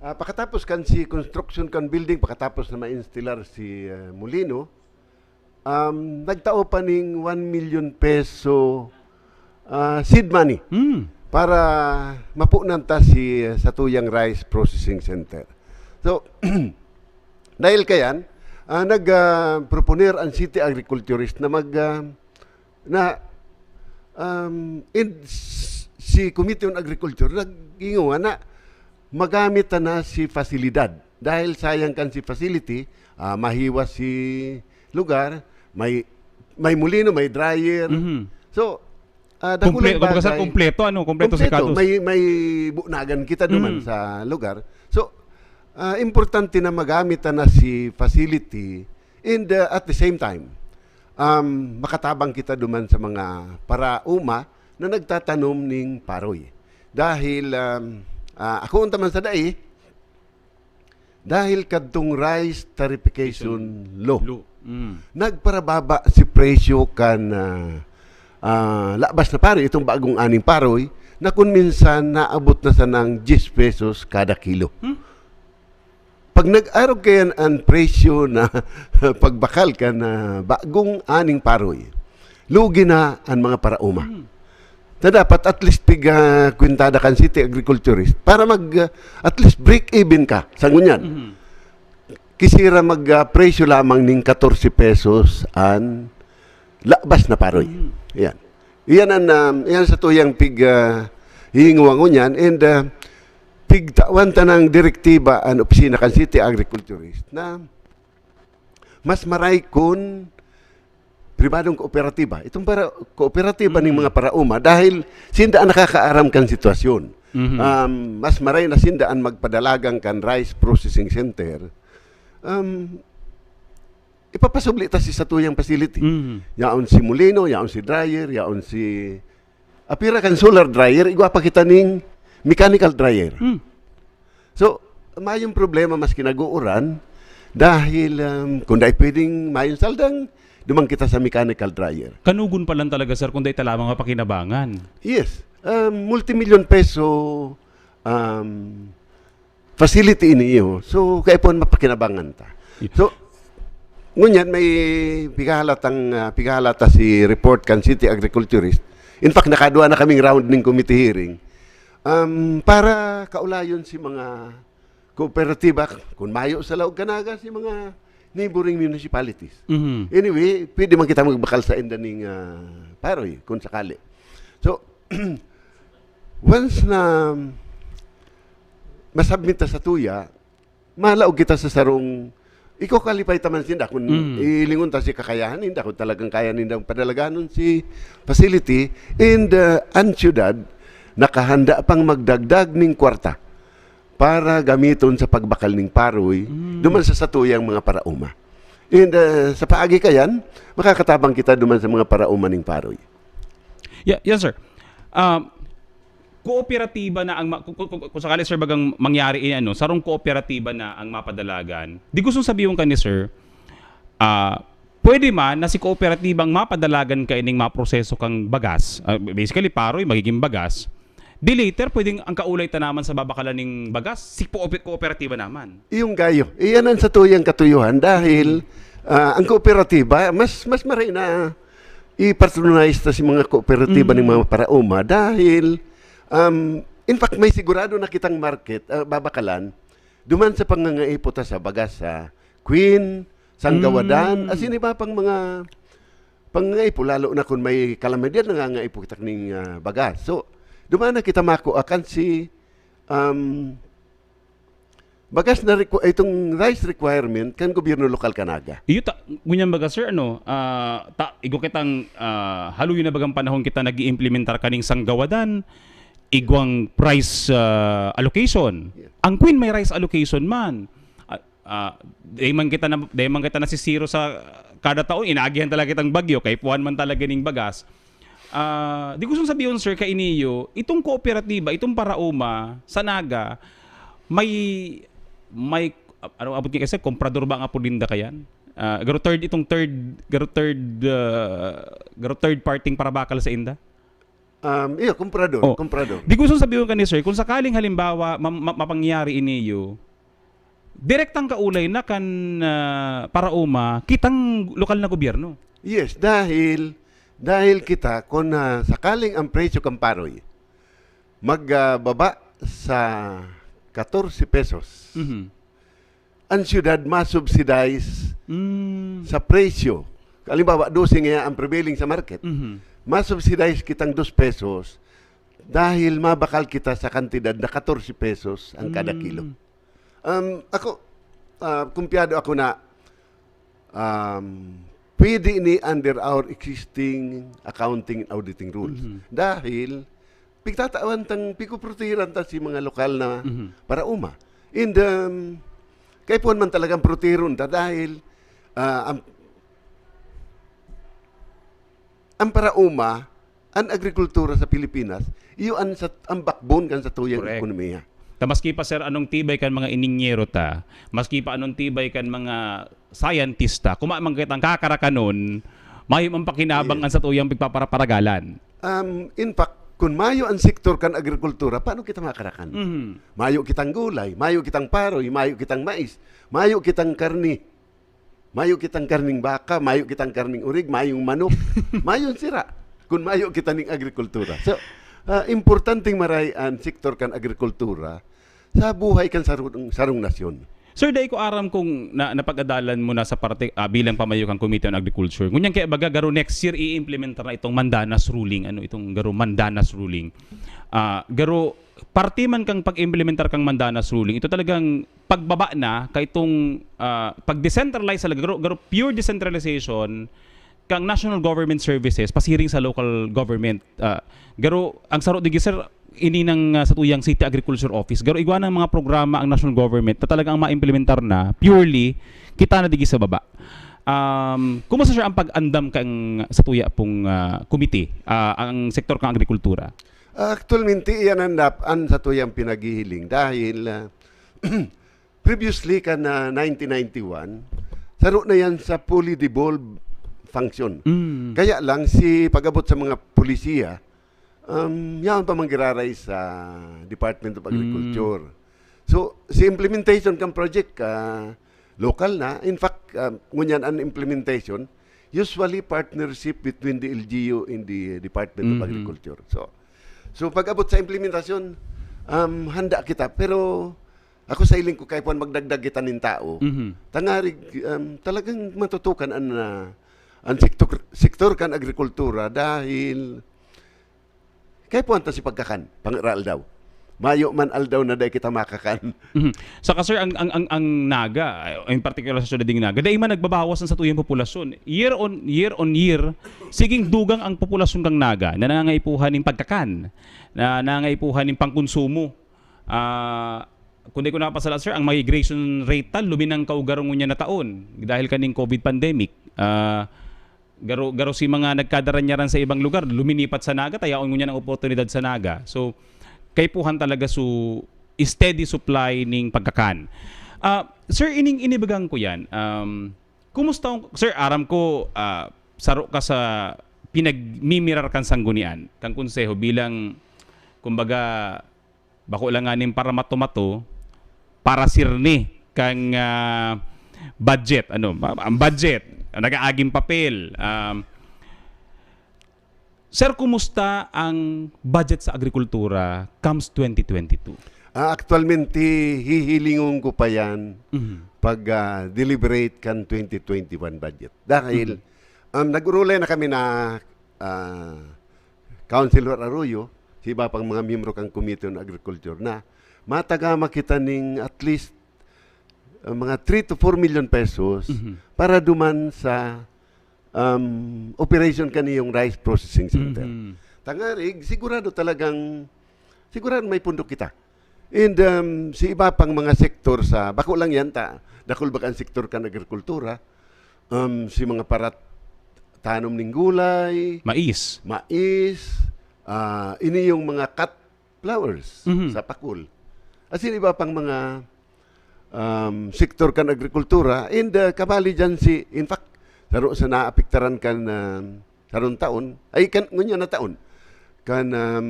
ah, pakatapos kan si construction kan building, pakatapos na ma-installer si, uh, molino, um, nagtao pa ning one million peso, ah, seed money Hmm. para mapunan ta si, uh, sa tuyang rice processing center. So, Dahil kayan, ah, nag, ah, proponer ang city agriculturist na mag, ah, na, um, in, s-, si Committee on Agriculture nag-ingon na magamit ta na si fasilidad. Dahil sayang kan si facility, ah, mahiwas si lugar, may, may molino, may dryer. Mhm. So, ah, dakulang Kumple-, kumbaga, sir, bagay. Kumpleto, ano? Kumpleto si Kumpleto. Kadus. May, may bunagan kita duman Mm. sa lugar. So, ah, importante na magamit ta na si facility and, ah, at the same time, um, makatabang kita duman sa mga paraoma na nagtatanom ning paroy. Dahil, um, ah, ako unta man sa dai, dahil kadtong rice tarification law, Law. Mm. nagparababa si presyo kan, ah, ah, labas na paroy, itong bagong aning paroy, na kun minsan naabot na sanang diyes pesos kada kilo. Hmm? Pag nag-arog kayan an presyo na pagbakal kan bagong aning paroy, lugi na an mga paraoma. Hmm. Na dapat at least pig, ah, kwintada kan city agriculturist para mag, ah, at least break even ka sa ngunyan. Mhm. Kisira mag, ah, presyo lamang ning katorse pesos an labas na paroy. Mhm. Yan. Iyan an, um, iyan sa tuyang pig, ah, hihinguwa ngunyan and, ah, pigtawan ta ng direktiba an opisina kan city agriculturist na mas maray kun pribadong kooperatiba. Itong para, kooperatiba ning Mm. mga paraoma dahil sinda ang nakakaaram kan sitwasyon. Mhm. Um, mas maray na sinda ang magpadalagan kan rice processing center. Um, ipapasubli ta si satuyang facility. Mhm. Yaon si molino, yaon si dryer, yaon si apira kan solar dryer, igwa pa kita ning mechanical dryer. Mm. So, mayong problema maski nag-uuran dahil, um, kung dai pwedeng mayong saldang, duman kita sa mechanical dryer. Kanugon pa lang talaga, sir, kung dai ta lamang mapakinabangan. Yes. Um, multimilyon peso, um, facility ini iyo. So, kaipuhan mapakinabangan ta. Yeah. So, ngunyan may pigahalatang, ah, pigahalata si report kan city agriculturist. In fact, nakadua na kaming round ning committee hearing. Um, para kaulayon si mga kooperatiba, kun mayo sa laog kan Naga, si mga neighboring municipalities. Mhm. Anyway, pwede man kita magbakal sa inda ning, ah, paroy, kung sakali. So, once na masubmit ta sa tuya, malaog kita sa sarong, iko-qualify ta man sinda kun Mm. ilingon ta si kakayahan ninda, kung talagang kaya nindang padalaganon si facility, and, uh, an siyudad nakahanda pang magdagdag ning kwarta para gamiton sa pagbakal ning paroy Mm. duman sa satuyang mga paraoma. And, uh, sa paagi kayan, makakatabang kita duman sa mga paraoma ning paroy. Yeah, yes, sir. Um, kooperatiba na ang ma-, kung, kung, kung, kung sakali, sir, bagang mangyari ini, ano, sarong kooperatiba na ang mapadalagan. Di gustong sabihon ka ni sir, ah, pwede man na si kooperatibang mapadalagan kaining maproseso kang bagas, ah, basically, paroy, magiging bagas. Di later, pwedeng ang kaulay ta naman sa babakalan ning bagas, si koope-, kooperatiba naman. Iyong gayo. Iyan ang satuyang katuyuhan dahil, ah, ang kooperatiba, mas, mas maray na i-patronize ta si mga kooperatiba Mm. ning mga paraoma dahil, um, in fact, may sigurado na kitang market, ah, babakalan, duman sa pangangaipo ta sa bagas sa Queen, Sanggawadan, Mm. asin iba pang mga pangangaipo, lalo na kung may kalamidad, nangangaipo kita ning, ah, bagas. So, duman na kita makua kan si, um, bagas na requ-, itong rice requirement kan gobyerno lokal kan Naga. Iyo ta, ngunyan baga, sir, ano, ah, ta, igwa kitang, ah, haloy na bagang panahon kita nag-iimplementar kaning Sanggawadan, igwang price, ah, allocation. Yeah. Ang Queen may rice allocation man. Ah, ah, dai man kita na, dai man kita nasisiro sa kada taon, inaagihan talaga kitang bagyo, kaipuhan man talaga ning bagas. Ah, di gustong sabihon, sir, kaini iyo, itong kooperatiba, itong paraoma sa Naga, may, may, ano, abot ni kasi, komprador ba ang apod ninda kayan? Ah, garo third, itong third, garo third, ah, garo third parting parabakal sa inda? Um, iyo, komprador, Oh. komprador. Di gustong sabihon ka ni sir, kung sakaling halimbawa, ma-, ma-, mapangyari ini iyo, direktang kaulay na kan, ah, paraoma, kitang lokal na gobyerno. Yes, dahil, dahil kita, kung, ah, sakaling ang presyo kan paroy magbaba sa katorse pesos, Mhm. ang syudad masubsidize Mm. sa presyo. Halimbawa, dose nga ang prevailing sa market. Mhm. Masubsidize kitang dos pesos dahil mabakal kita sa kantidad na katorse pesos ang kada Mm. kilo. Um, ako, ah, kumpiyado ako na um, pwede ni under our existing accounting and auditing rules. Mhm. Dahil pigtatawan tang pikuprotehiran ta si mga lokal na Mhm. paraoma. And um, kaipuhan man talagang protehiron ta dahil ah, ang, ang paraoma, ang agrikultura sa Pilipinas, iyo ang, sa, ang backbone kan satuyang Correct. ekonomiya. Ta maski pa, sir, anong tibay kan mga ininyero ta, maski pa anong tibay kan mga scientist ta, kung man kitang kakarakanon, mayo man pakinabang Yes. ang satuyang pigpaparaparagalan. Um, in fact, kung mayo ang sektor kan agrikultura, paano kita makarakan? Mhm. Mayo kitang gulay, mayo kitang paroy, mayo kitang mais, mayo kitang karni. Mayo kitang karning baka, mayo kitang karning urig, mayong manok, mayong sira. Kung mayo kita ning agrikultura. So, ah, importanteng maray ang sektor kan agrikultura sa buhay kan sarong, sarong nasyon. Sir, dai ko aram kung na, napag-adalan mo na sa parte, ah, bilang pamayo kan Committee on Agriculture. Ngunyan kaya baga, garo next year, i-implementar na itong Mandanas Ruling. Ano itong garo Mandanas Ruling? Ah, garo, parte man kang pag-implementar kang Mandanas Ruling, ito talagang pagbaba na kay itong ah, pag-decentralize talaga, garo, garo pure decentralization kang national government services pasiring sa local government. Ah, garo, ang saro digi, sir, ini nang ah, satuyang City Agriculture Office. Garo, igwa ng mga programa ang national government na talagang maimplementar na purely kita na digi sa baba. Um, kumusta, sir, ang pag-andam kang satuya pong ah, komite, ah, ang sektor kang agrikultura? Actualmente, iyan ang, nap- ang satuyang pinaghihiling dahil ah, previously kan ah, nineteen ninety-one, saro na yan sa fully devolved function. Mm. Kaya lang, si pag-abot sa mga polisiya, um, yaon pa manggiraray sa Department of Mm. Agriculture. So, si implementation kan project, ah, local na. In fact, ah, ngunyan ang implementation, usually partnership between the L G U and the Department of Mhm. Agriculture. So, so pag-abot sa implementasyon, um, handa kita. Pero ako sa hiling ko, kaipuhan magdagdag kita nin tao. Mhm. Tangarig, um, talagang matutukan ang, ah, ang sektor, sektor kan agrikultura dahil kaipuhan ta si pagkakan, pangara aldaw. Mayo man aldaw na dai kita makakan. Mhm. Saka, sir, ang, ang, ang, ang Naga, in particular sa syudad ng Naga, dai man nagbabawas ang satuyang populasyon. Year on, year on year, siging dugang ang populasyon kang Naga na nangangaipuhan ning pagkakan, na nangangaipuhan ning pangkonsumo. Ah, kung di ko napasala, sir, ang migration rate ta, luminangkaw garo ngunyan na taon dahil kaning COVID pandemic. Ah, garo, garo si mga nagkadaranyaran sa ibang lugar, luminipat sa Naga, ta yaon ngunyan ang oportunidad sa Naga. So, kaipuhan talaga su steady supply ning pagkakan. Ah, sir, ining inibagang ko yan. Um, kumusta ang, sir, aram ko, ah, saro ka sa pinagmimirar kan sanggunian, kan konseho bilang, kumbaga, bako lang nganing para mato-mato, para sirni kang ah, budget. Ano, ma- ang budget, ang nag-aaging papel. Um, sir, kumusta ang budget sa agrikultura comes twenty twenty-two? Ah, actualmente, hihilingon ko pa yan Mhm. pag ah, deliberate kan twenty twenty-one budget. Dahil Mhm. um, nag-urulay na kami na ah, Councilor Arroyo, si iba pang mga miyembro kan Committee on Agriculture na matagama kita ning at least ah, mga three to four million pesos Mhm. para duman sa um, operation kaniyong rice processing center. Mhm. Tangarig, sigurado talagang, sigurado may pundok kita. And um, si iba pang mga sektor sa, bako lang yan ta, dakul baka ang sektor kan agrikultura, um, si mga parat tanom ning gulay, Mais. mais, ah, ini yung mga cut flowers Mhm. sa pakul. As in, iba pang mga um, sektor kan agrikultura, and uh, kabali dyan si, in fact, saro sa naapektaran kan um, sarong taon, ay, kan, ngunyan na taon, kan um,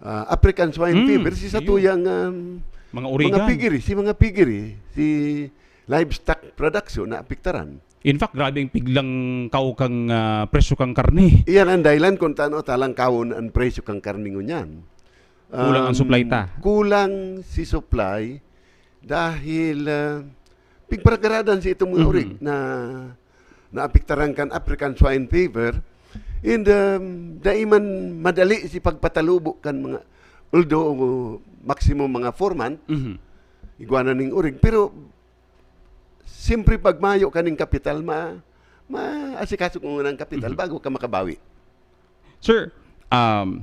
ah, African swine Mm, fever, si iyo. Satuyang um, Mga mga urigan. piggery, si mga piggery, si livestock production na apektaran. In fact, grabe ang piglang kao kang ah, presyo kang karne. Iyan ang dahilan kung tano talang kawon ang presyo kang karne ngunyan. Kulang ang Um, supply ta. Kulang si supply Dahil, ah, pigparagaradan si itong mga Mhm. urig na naapektaran kan African Swine Fever, and, um, dai man madali si pagpatalubo kan mga, although maximum mga four month, Mhm. igwa na ning urig, pero siyempre pag mayo kaning kapital, ma-, maasikaso ko muna ang kapital Mhm. bago ka makabawi. Sir, um,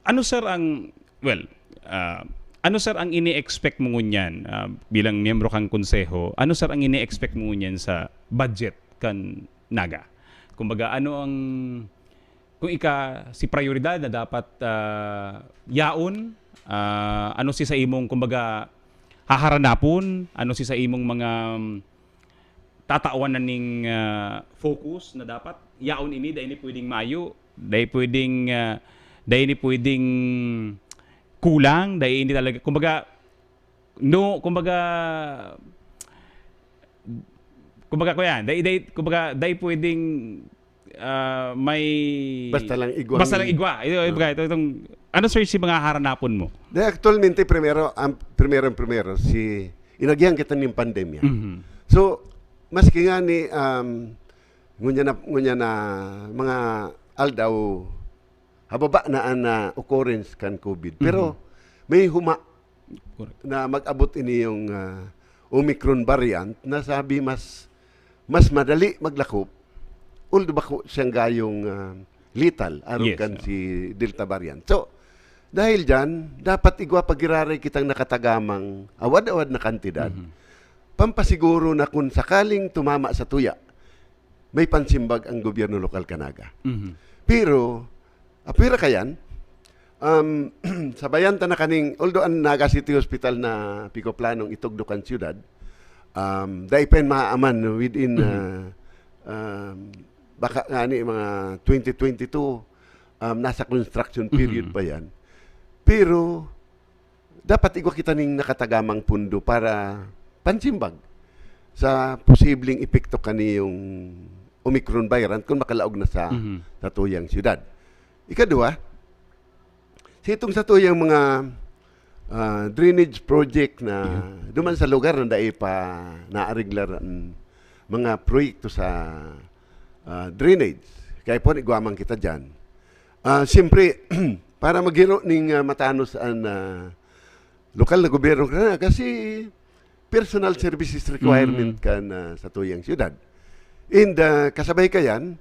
ano, sir, ang, well, ah, ano, sir, ang ini-expect mo ngunyan, ah, bilang miyembro kang konseho? Ano, sir, ang ini-expect mo ngunyan sa budget kan Naga? Kumbaga, ano ang, kung ika si prayoridad na dapat, ah, yaon, ah, ano si sa imong, kumbaga, haharanapon? Ano si sa imong mga, um, tatawan na ning, ah, focus na dapat yaon ini, dai ini pwedeng mayo, dai pwedeng, ah, dai ini pwedeng kulang, dai ini talaga, kumbaga, no, kumbaga, kumbaga, kuya, dai, dai, kumbaga, dai pwedeng, ah, may Basta lang igwa basta ang lang igwa. Ito, ito, Oo. ito, itong, ano, sir, si mga haranapon mo? Dai, actualmente, primero, ang primero, primero, si, inagihan kita ning pandemya. Mhm. So, maski nga ni, um, ngunya na, ngunya na mga aldaw, hababa na an, ah, occurrence kan COVID. Pero Mhm. may huma Correct. na mag-abot ini yung, ah, Omicron variant na sabi mas, mas madali maglakop, although bako siyang gayong, ah, lethal, arog Yes, kan oo. si Delta variant. So, dahil dyan, dapat igwa pa giraray kitang nakatagamang awad-awad na kantidad. Mhm. Pampasiguro na kung sakaling tumama sa tuya, may pansimbag ang gobyerno lokal kan Naga. Mhm. Pero, apwera kayan, um, sabayan ta na kaning, although ang Naga City Hospital na pikoplanong itugdo kan siyudad, um, dai pa yan maaman within, Mhm. ah, um, baka ngani mga twenty twenty-two, um, nasa construction period Mhm. pa yan. Pero, dapat igwa kita ning nakatagamang pundo para pansimbag sa posibleng epekto kaniyong Omicron variant kung makalaog na sa Mhm. satuyang siyudad. Ikadua, sa itong satuyang mga, ah, drainage project na Yeah. duman sa lugar na dai pa naareglar ang mga proyekto sa, ah, drainage. Kaya po, igwa man kita dyan. Ah, siyempre, para maghiro ning, ah, matanos an, ah, lokal na gobyerno kan Naga, si personal services requirement Mm. kan, ah, satuyang siyudad. And, ah, kasabay kayan,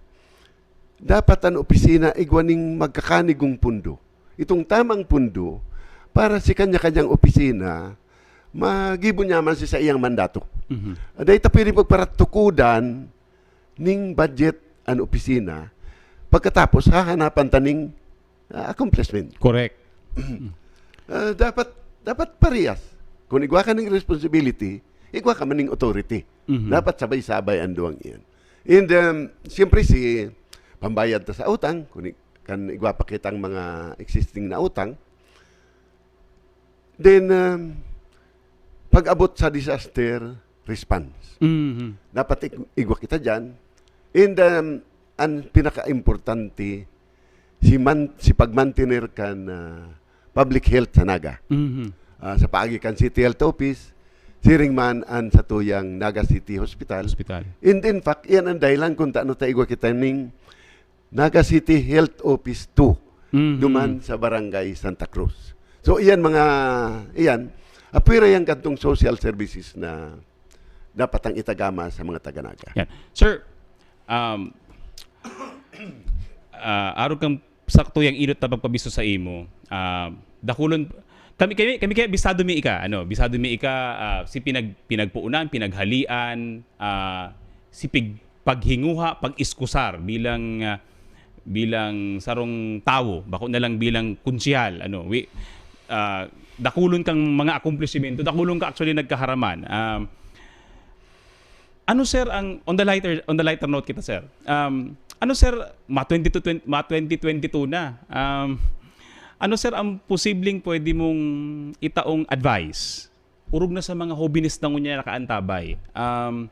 dapat an opisina igwa ning magkakanigong pundo. Itong tamang pundo para si kanya-kanyang opisina, magibo niya man si saiyang mandato. Mhm. Dai ta pwede pagparatukodan ning budget an opisina, pagkatapos hahanapan ta ning, ah, accomplishment. Correct. Ah, dapat, dapat parehas. Kung igwa ka ning responsibility, igwa ka man ning authority. Mhm. Dapat sabay-sabay an duwang iyan. And, um, siyempre, si pambayad ta sa utang, kung i-, kan igwa pa kitang mga existing na utang, then, um, pag-abot sa disaster response. Mhm. Dapat ik-, igwa kita dyan. And, um, ang pinaka-importante, si man-, si pagmantener kan, ah, public health sa Naga. Mhm. Ah, sa paagi kan City Health Office, siring man an satuyang Naga City Hospital. Hospital. And in fact, iyan ang dahilan kung taano ta igwa kita ning Naga City Health Office two, Mhm. duman sa Barangay Santa Cruz. So, iyan mga, iyan, apwera yang kadtong social services na dapat ang itagama sa mga taga-Naga. Yan. Sir, um, ah, arog kan sakto yang inot na pagpabisto sa imo, ah, dakulon, kami, kami, kami kaya bisado mi ika, ano, bisado mi ika, ah, si pinag-, pinagpuunan, pinaghalian, ah, si pig-, paghinguha, pag-iskusar bilang, ah, bilang sarong tawo, bako na lang bilang konsehal, ano, wi-, ah, dakulon kang mga akomplishmento, dakulon ka actually nagkaharaman. Um, ano, sir, ang, on the lighter, on the lighter note kita, sir. Um, ano, sir, ma twenty-two, twenty, ma twenty twenty-two na. Um, ano, sir, ang posibleng pwede mong itaong advice? Orog na sa mga hobenes na ngunyan nakaantabay. Um,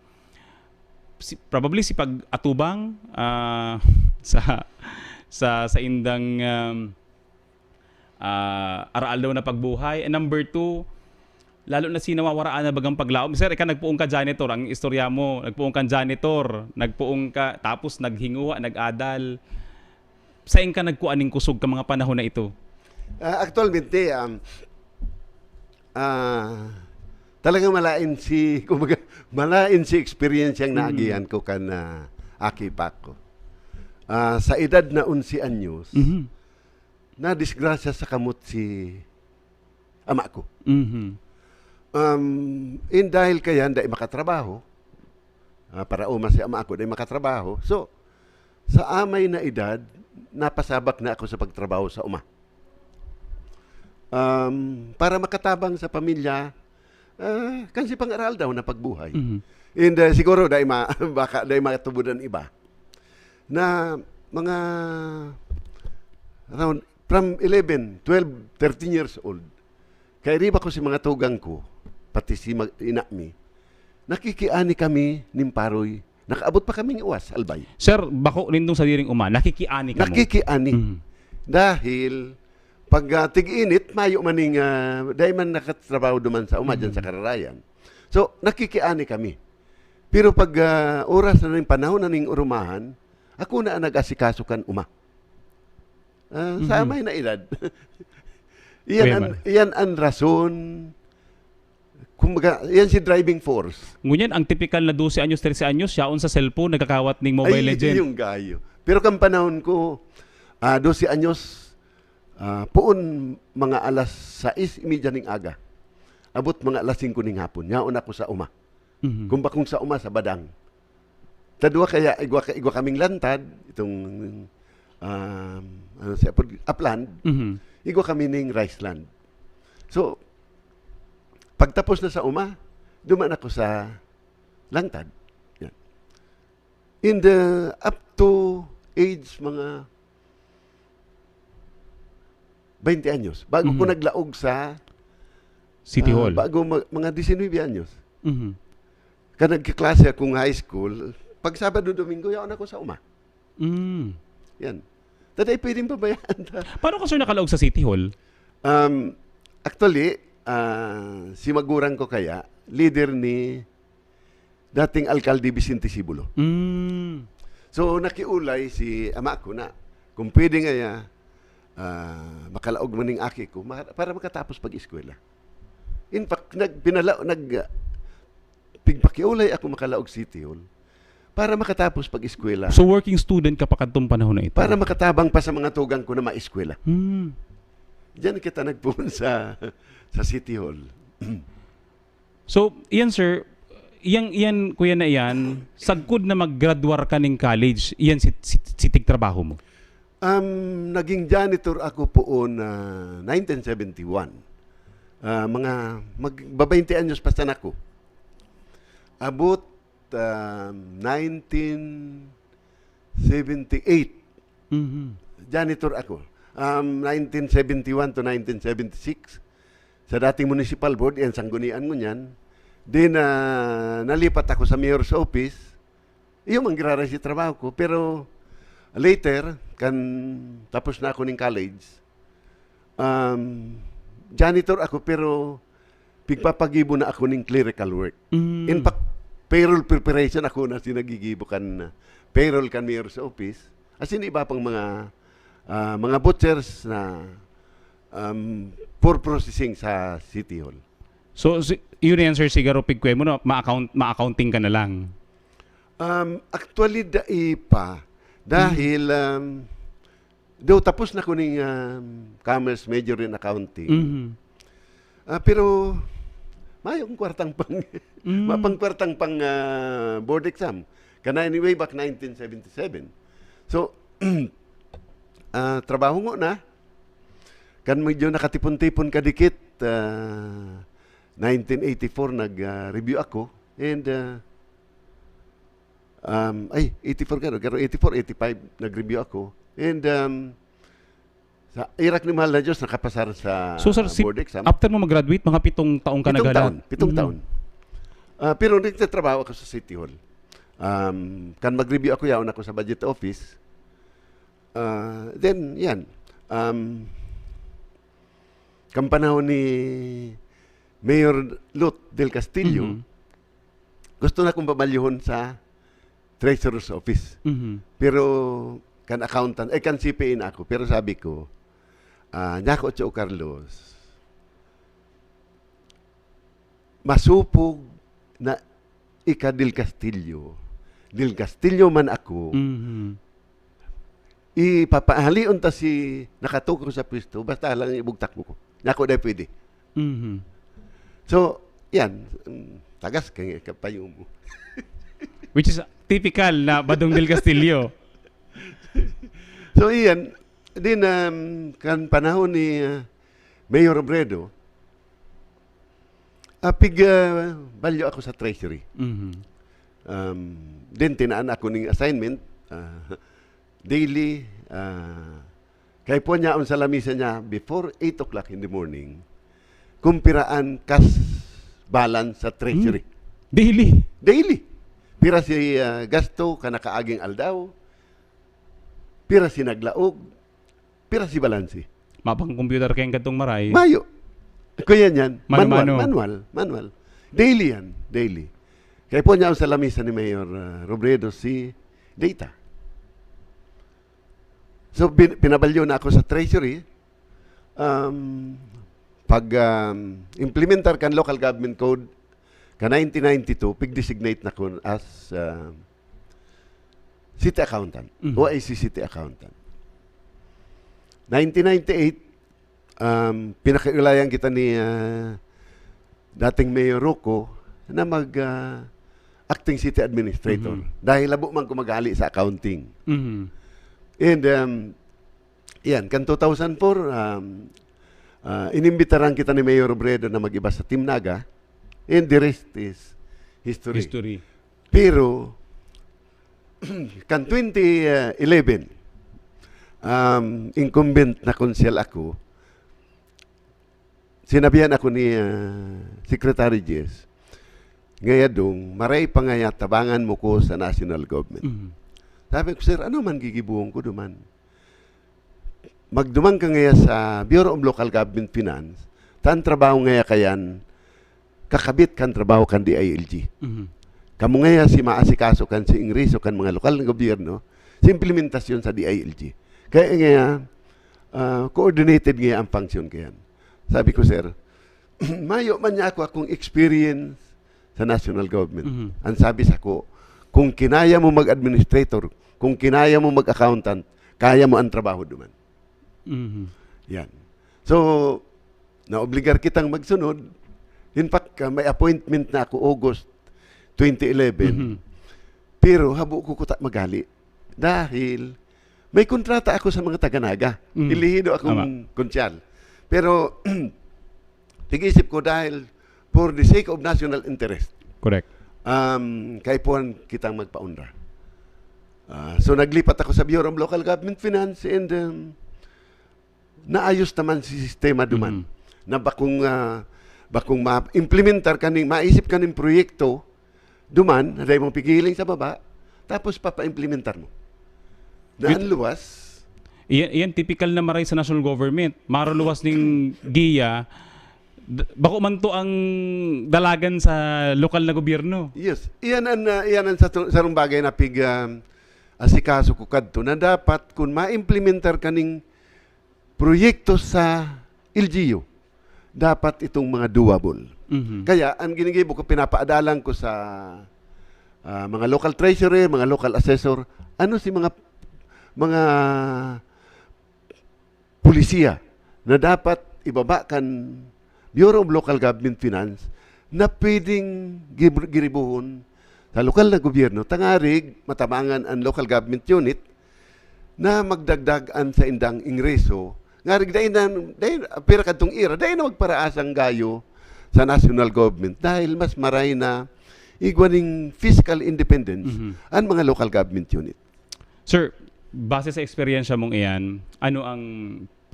si, probably si pag-atubang, ah, sa, sa, sa indang, um, ah, aroaldaw na pagbuhay. And number two, lalo na si nawawaraan na bagang paglaom. Sir, ika nagpoon ka janitor, ang istorya mo, nagpoon kang janitor, nagpoon ka, tapos naghinguha, nag-adal. Saen ka nagkua ning kusog ka mga panahon na ito? Ah, actualmente, um, ah, talagang malain si, kumbaga, malain si experience yang Mm. naagihan ko kan, ah, aki pa ko. Ah, sa edad na onse anyos, Mhm. nadisgrasya sa kamot si ama ko. Mhm. Um, in dahil kaya, dai makatrabaho, ah, paraoma si ama ko, dai makatrabaho. So, sa amay na edad, napasabak na ako sa pagtrabaho sa uma. Um, para makatabang sa pamilya, ah, kan si pang-aral daw na pagbuhay. Mhm. And, uh, siguro, dai ma-, baka dai matubod an iba. Na mga around from eleven, twelve, thirteen years old, kairiba ko si mga tugang ko, pati si mag-, ina mi, nakikiani kami nin paroy. Nakaabot pa kaming Uwas, Albay. Sir, bako nindong sadiring uma, nakikiani kamo? Nakikiani. Mm. Dahil pag, ah, tig-init, mayo man ning, ah, dai man nakatrabaho duman sa uma, dyan sa Mm. Kararayan. So, nakikiani kami. Pero pag, ah, oras na ning panahon na ning urumahan, ako na ang nag-asikaso kan uma. Ah, sa Mhm. may na edad. Iyan Kuya an, Mar. iyan an rason. Kumbaga, iyan si driving force. Ngunyan, ang tipikal na dose anyos, trese anyos, yaon sa cellphone, nagkakawat ning Mobile Ay, Legend. Yung gayo. Pero kan panahon ko, ah, dose anyos, ah, poon mga alas sais y media ning aga. Abot mga alas singko ning hapon, yaon ako sa uma. Mhm. Kung bakong sa uma, sa badang. Tadwa kaya, igwa ka, igwa kaming lantad, itong, um, ano siya, pag-, upland, Mhm. igwa kami ning rice land. So, pagtapos na sa uma, duman ako sa lantad. Yan. In the, up to age mga baynte anyos, bago ko Mhm. naglaog sa, City ah, Hall. bago ma-, mga disinuybe anyos. Mhm. Kan nagkaklase akong high school, pag Sabado, Domingo, yaon ako sa uma. Mm. Yan. Taday pwedeng pabayaan ta. Paano ka, sir, nakalaog sa City Hall? Um, actually, ah, si magurang ko kaya, leader ni dating Alkalde Vicente Sibulo. Mm. So, nakiulay si ama ko na kung pwede ngaya, ah, makalaog man ning aki ko ma-, para makatapos pag-eskwela. In fact, nag-, pinala-, nag-, pigpakiulay ako makalaog City Hall para makatapos pag-eskwela. So, working student ka pa kadtong panahon na ito? Para makatabang pa sa mga tugang ko na maeskwela. Hmm. Diyan kita nagpuon sa, sa City Hall. So, iyan, sir, iyang, iyan, kuya na iyan, sagkod na mag-graduar ka ning college, iyan si, si, si tigtrabaho mo? Um, naging janitor ako poon, ah, nineteen seventy-one. Ah, mga magbabaynte anyos pa sana ako. Abot, um, nineteen seventy-eight. Mhm. Janitor ako. Um, nineteen seventy-one to nineteen seventy-six. Sa dating municipal board, yan, sanggunian ngunyan. Then, ah, nalipat ako sa mayor's office. Iyo man giraray si trabaho ko, pero later, kan tapos na ako ning college, um, janitor ako, pero pigpapagibo na ako ning clerical work. Mm. In fact, payroll preparation ako na sinagigibo kan, uh, payroll kan mayor's office. As in, iba pang mga, ah, mga vouchers na, um, for processing sa City Hall. So, si-, yun na yan, sir, siguro pigkwe mo, no? Ma-account-, ma-accounting ka na lang. Um, actually, dai pa. Dahil, Mm. um, though tapos na ko ning, um, commerce major in accounting. Mhm. Ah, pero mayo akong kwartang pang, Mm. mapang kwartang pang, ah, board exam. Kana anyway, back nineteen seventy-seven. So, ah, trabaho ngona. Kan medyo nakatipon-tipon kadikit, ah, nineteen eighty-four nag, ah, review ako. And, ah, um, ay, eighty-four ka, no? Pero eighty-four, eighty-five, nag-review ako. And, um, sa irak ni mahal na Diyos, nakapasar sa So, sir, si-, board exam. after mo mag-graduate, mga pitong taon ka Pitong naghalat? taon, pitong Mm. taon. Ah, pero nagtatrabaho ako sa City Hall. Um, kan mag-review ako, yaon ako sa budget office. Ah, then, yan. Um, kan panahon ni Mayor Lot Del Castillo, Mhm. gusto na kong pabalyohon sa Treasurer's Office. Mhm. Pero kan accountant, eh, kan C P A na ako. Pero sabi ko, ah, "Nyako, Tio Carlos, masupog na ika Del Castillo. Del Castillo man ako." Mhm. Ipapahalion ta si nakatukaw sa pwesto, basta lang ibugtak mo ko. Nyako, dai pwede. Mhm. So, yan. Mm, tagas ka nga, kapayo mo. Which is typical na Badong Del Castillo. So, iyan. Din, um, kan panahon ni, uh, Mayor Robredo, ah, pig, ah, balyo ako sa Treasury. Mhm. Um, then, tinaan ako ning assignment, ah, daily, ah, kay po niya, ang sa lamisa niya, before eight o'clock in the morning, kung piraan cash balance sa Treasury. Hmm. Daily? Daily. Pira si, ah, gasto, kan nakaaging aldaw, pira si naglaog, pira si balanse. Mapang computer kayong kadtong maray. Mayo. Kuya niyan, Mano-mano. Manual, manual, manual. Daily yan, daily. Kaya po niya sa lamisa ni Mayor, ah, Robredo si data. So, bin-, pinabalyo na ako sa Treasury. Um, pag, um, implementar kan Local Government Code, ka nineteen ninety-two, pig-designate na ko as, ah, city accountant, Mhm. O I C city accountant. Nineteen ninety-eight, um, pinakiulayan kita ni, ah, dating Mayor Rocco na mag, ah, acting city administrator. Mhm. Dahil labo man ko maghali sa accounting. Mhm. And, um, yan, kan two thousand four, um, ah, inimbitaran kita ni Mayor Robredo na mag-iba sa Team Naga. And the rest is history. History. Pero, kan twenty eleven, um, incumbent na konsehal ako, sinabihan ako ni, ah, Secretary Jess, "Ngaya dong, maray pa ngaya tabangan mo ko sa national government." Mhm. Sabi ko, "Sir, ano man gigibuhon ko duman? Magduman ka ngaya sa Bureau of Local Government Finance, ta an trabaho ngaya kayan, kakabit kan trabaho kan D I L G. Mhm. Kamo ngaya si maasikaso kan si ingreso kan mga lokal na gobyerno, sa implementasyon sa D I L G. Kaya ngaya, ah, coordinated ngaya ang function kayan." Sabi ko, "Sir, mayo man niya ako akong experience sa national government." Mhm. Ang sabi sako, "Kung kinaya mo mag-administrator, kung kinaya mo mag-accountant, kaya mo ang trabaho duman." Mhm. Yan. So, naobligar kitang magsunod. In fact, ah, may appointment na ako August twenty eleven. Mhm. Pero habo ko kuta maghali. Dahil may kontrata ako sa mga taga-Naga. Mm. Elehido akong Tama. Konsyal. Pero, tig-isip ko dahil for the sake of national interest, Correct. um, kaipuhan kitang magpaunra. Ah, so, naglipat ako sa Bureau of Local Government Finance and, um, naayos naman si sistema duman. Mm. Na bakong, ah, bakong ma-implementar kaning, maisip kaning proyekto duman, na dai mong pigiling sa baba, tapos papaimplementar mo. Na Wait. Ang luwas. Iyan, iyan typical na maray sa national government. Maruluwas ning giya, d-, bako man to ang dalagan sa lokal na gobyerno. Yes. Iyan ang, ah, iyan ang sa tu-, sarong bagay na pig, ah, asikaso ko kadto, na dapat kun maimplementar kaning proyekto sa L G U, dapat itong mga doable. Mhm. Kaya, ang ginigibo ko, pinapaadalan ko sa, ah, mga local treasurer, mga local assessor, ano si mga, mga pulisiya na dapat ibaba kan Bureau of Local Government Finance na pwedeng gib-, giribuhon sa lokal na gobyerno, tangarig matabangan ang local government unit na magdagdag an saindang ingreso. Ngarig dai na, dai, pira kadtong ira, dai na magparaasang gayo sa national government dahil mas maray na igwa ning fiscal independence Mhm. ang mga local government unit. Sir, base sa eksperyensya mong iyan, ano ang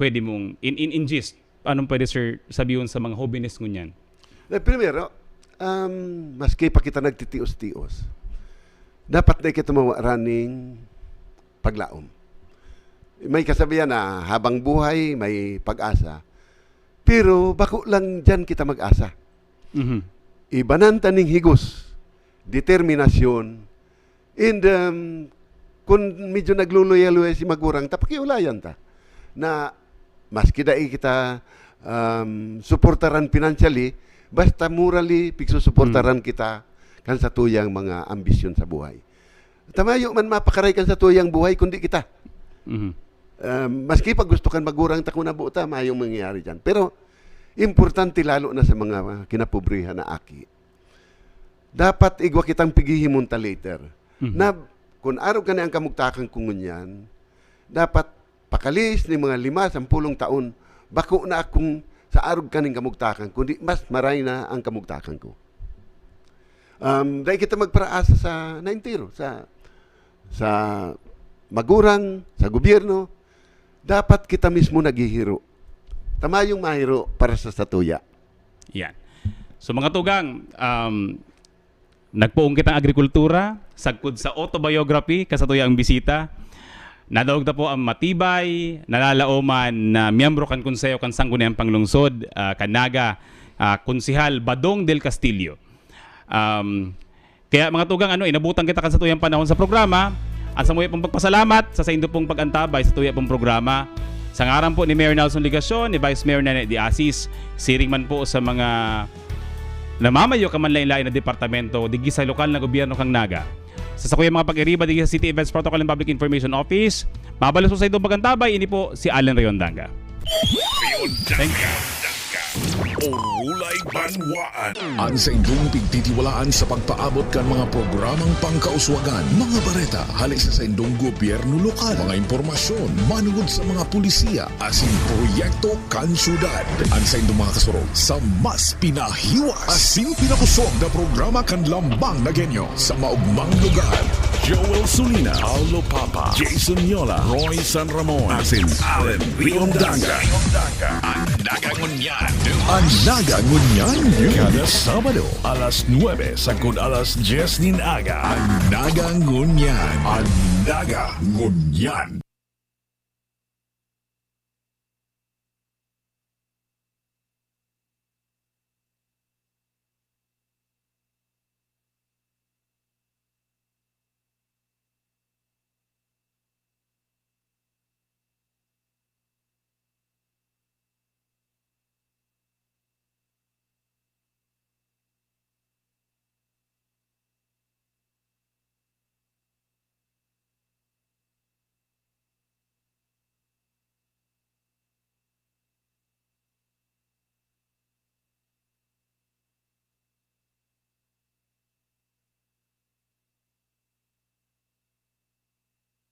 pwede mong, in, in, in gist, anong pwede, sir, sabihon sa mga hobenes ngunyan? Eh, primero, um, maski pa kita nagtitios-tios, dapat na kita mawaran ning paglaom. May kasabihan na habang buhay, may pag-asa. Pero bako lang diyan kita mag-asa. Mhm. Ibanan ta ning higos, determinasyon, and, um, kun medyo nagluluya-luya si magurang ta, pakiulayan ta na maski dai kita, um, suportaran financially, basta morally, pigsusuportaran Hmm. kita kan satuyang mga ambisyon sa buhay. Ta mayo man mapakaray kan satuyang buhay, kundi kita. Mhm. Um, maski pag gusto kan magurang ta kun nabo ta, mayong mangyayari diyan. Pero importante lalo na sa mga kinapobrehan na aki, dapat igwa kitang pighihimon ta later. Mhm. Na kun arog kani ang kamugtakan ko ngunyan, dapat pakalihis ni mga lima, sampolong taon, bako na akong sa arog kaning kamugtakan, kundi mas maray na ang kamugtakan ko. Um, dai kita magparaasa sa naentero, sa, sa magurang, sa gobyerno. Dapat kita mismo naghihiro. Ta mayong mahiro para sa satuya. Yan. So, mga tugang, um, nagpoon kitang agrikultura, sagkod sa autobiography, kasatuya ang bisita. Nadangog ta po ang matibay, nalalaoman na miyembro kan Konseho kan Sangguniang Panglungsod, ah, kan Naga, ah, Konsehal Badong del Castillo. Um, kaya, mga tugang, ano, inabutan kita kan satuyang panahon sa programa. An samuya pong pagpasalamat sa saindo pong pag-antabay sa tuya pong programa. Sa ngaran po ni Mayor Nelson Legacion, ni Vice Mayor Nene de Asis, siring man po sa mga namamayo kan manlaen-laen na departamento digdi sa lokal na gobyerno kan Naga. Sa sakuyang mga pag-iriba digdi sa City Events Protocol and Public Information Office, mabalos po sa indong pag-antabay, ini po si Allen Rayondanga. Thank you. Orulay Banwaan. An saindong pigtitiwalaan sa pagpaabot kan mga programang pangkauswagan, mga bareta hale sa saindong gobyerno lokal, mga impormasyon manungod sa mga pulisiya asin proyekto kan syudad. An saindong mga kasurog sa mas pinahiwas asin pinakosog na programa kan Lambang na Genyo sa maogmang lugar. Joel Sulina, Paulo Papa, Jason Yola, Roy San Ramon, asin Allen Riondaga. An Naga Ngunyan. An Naga Ngunyan. Kada Sabado, alas nuebe sagkod alas dyes nin aga. An Naga Ngunyan. An Naga Ngunyan.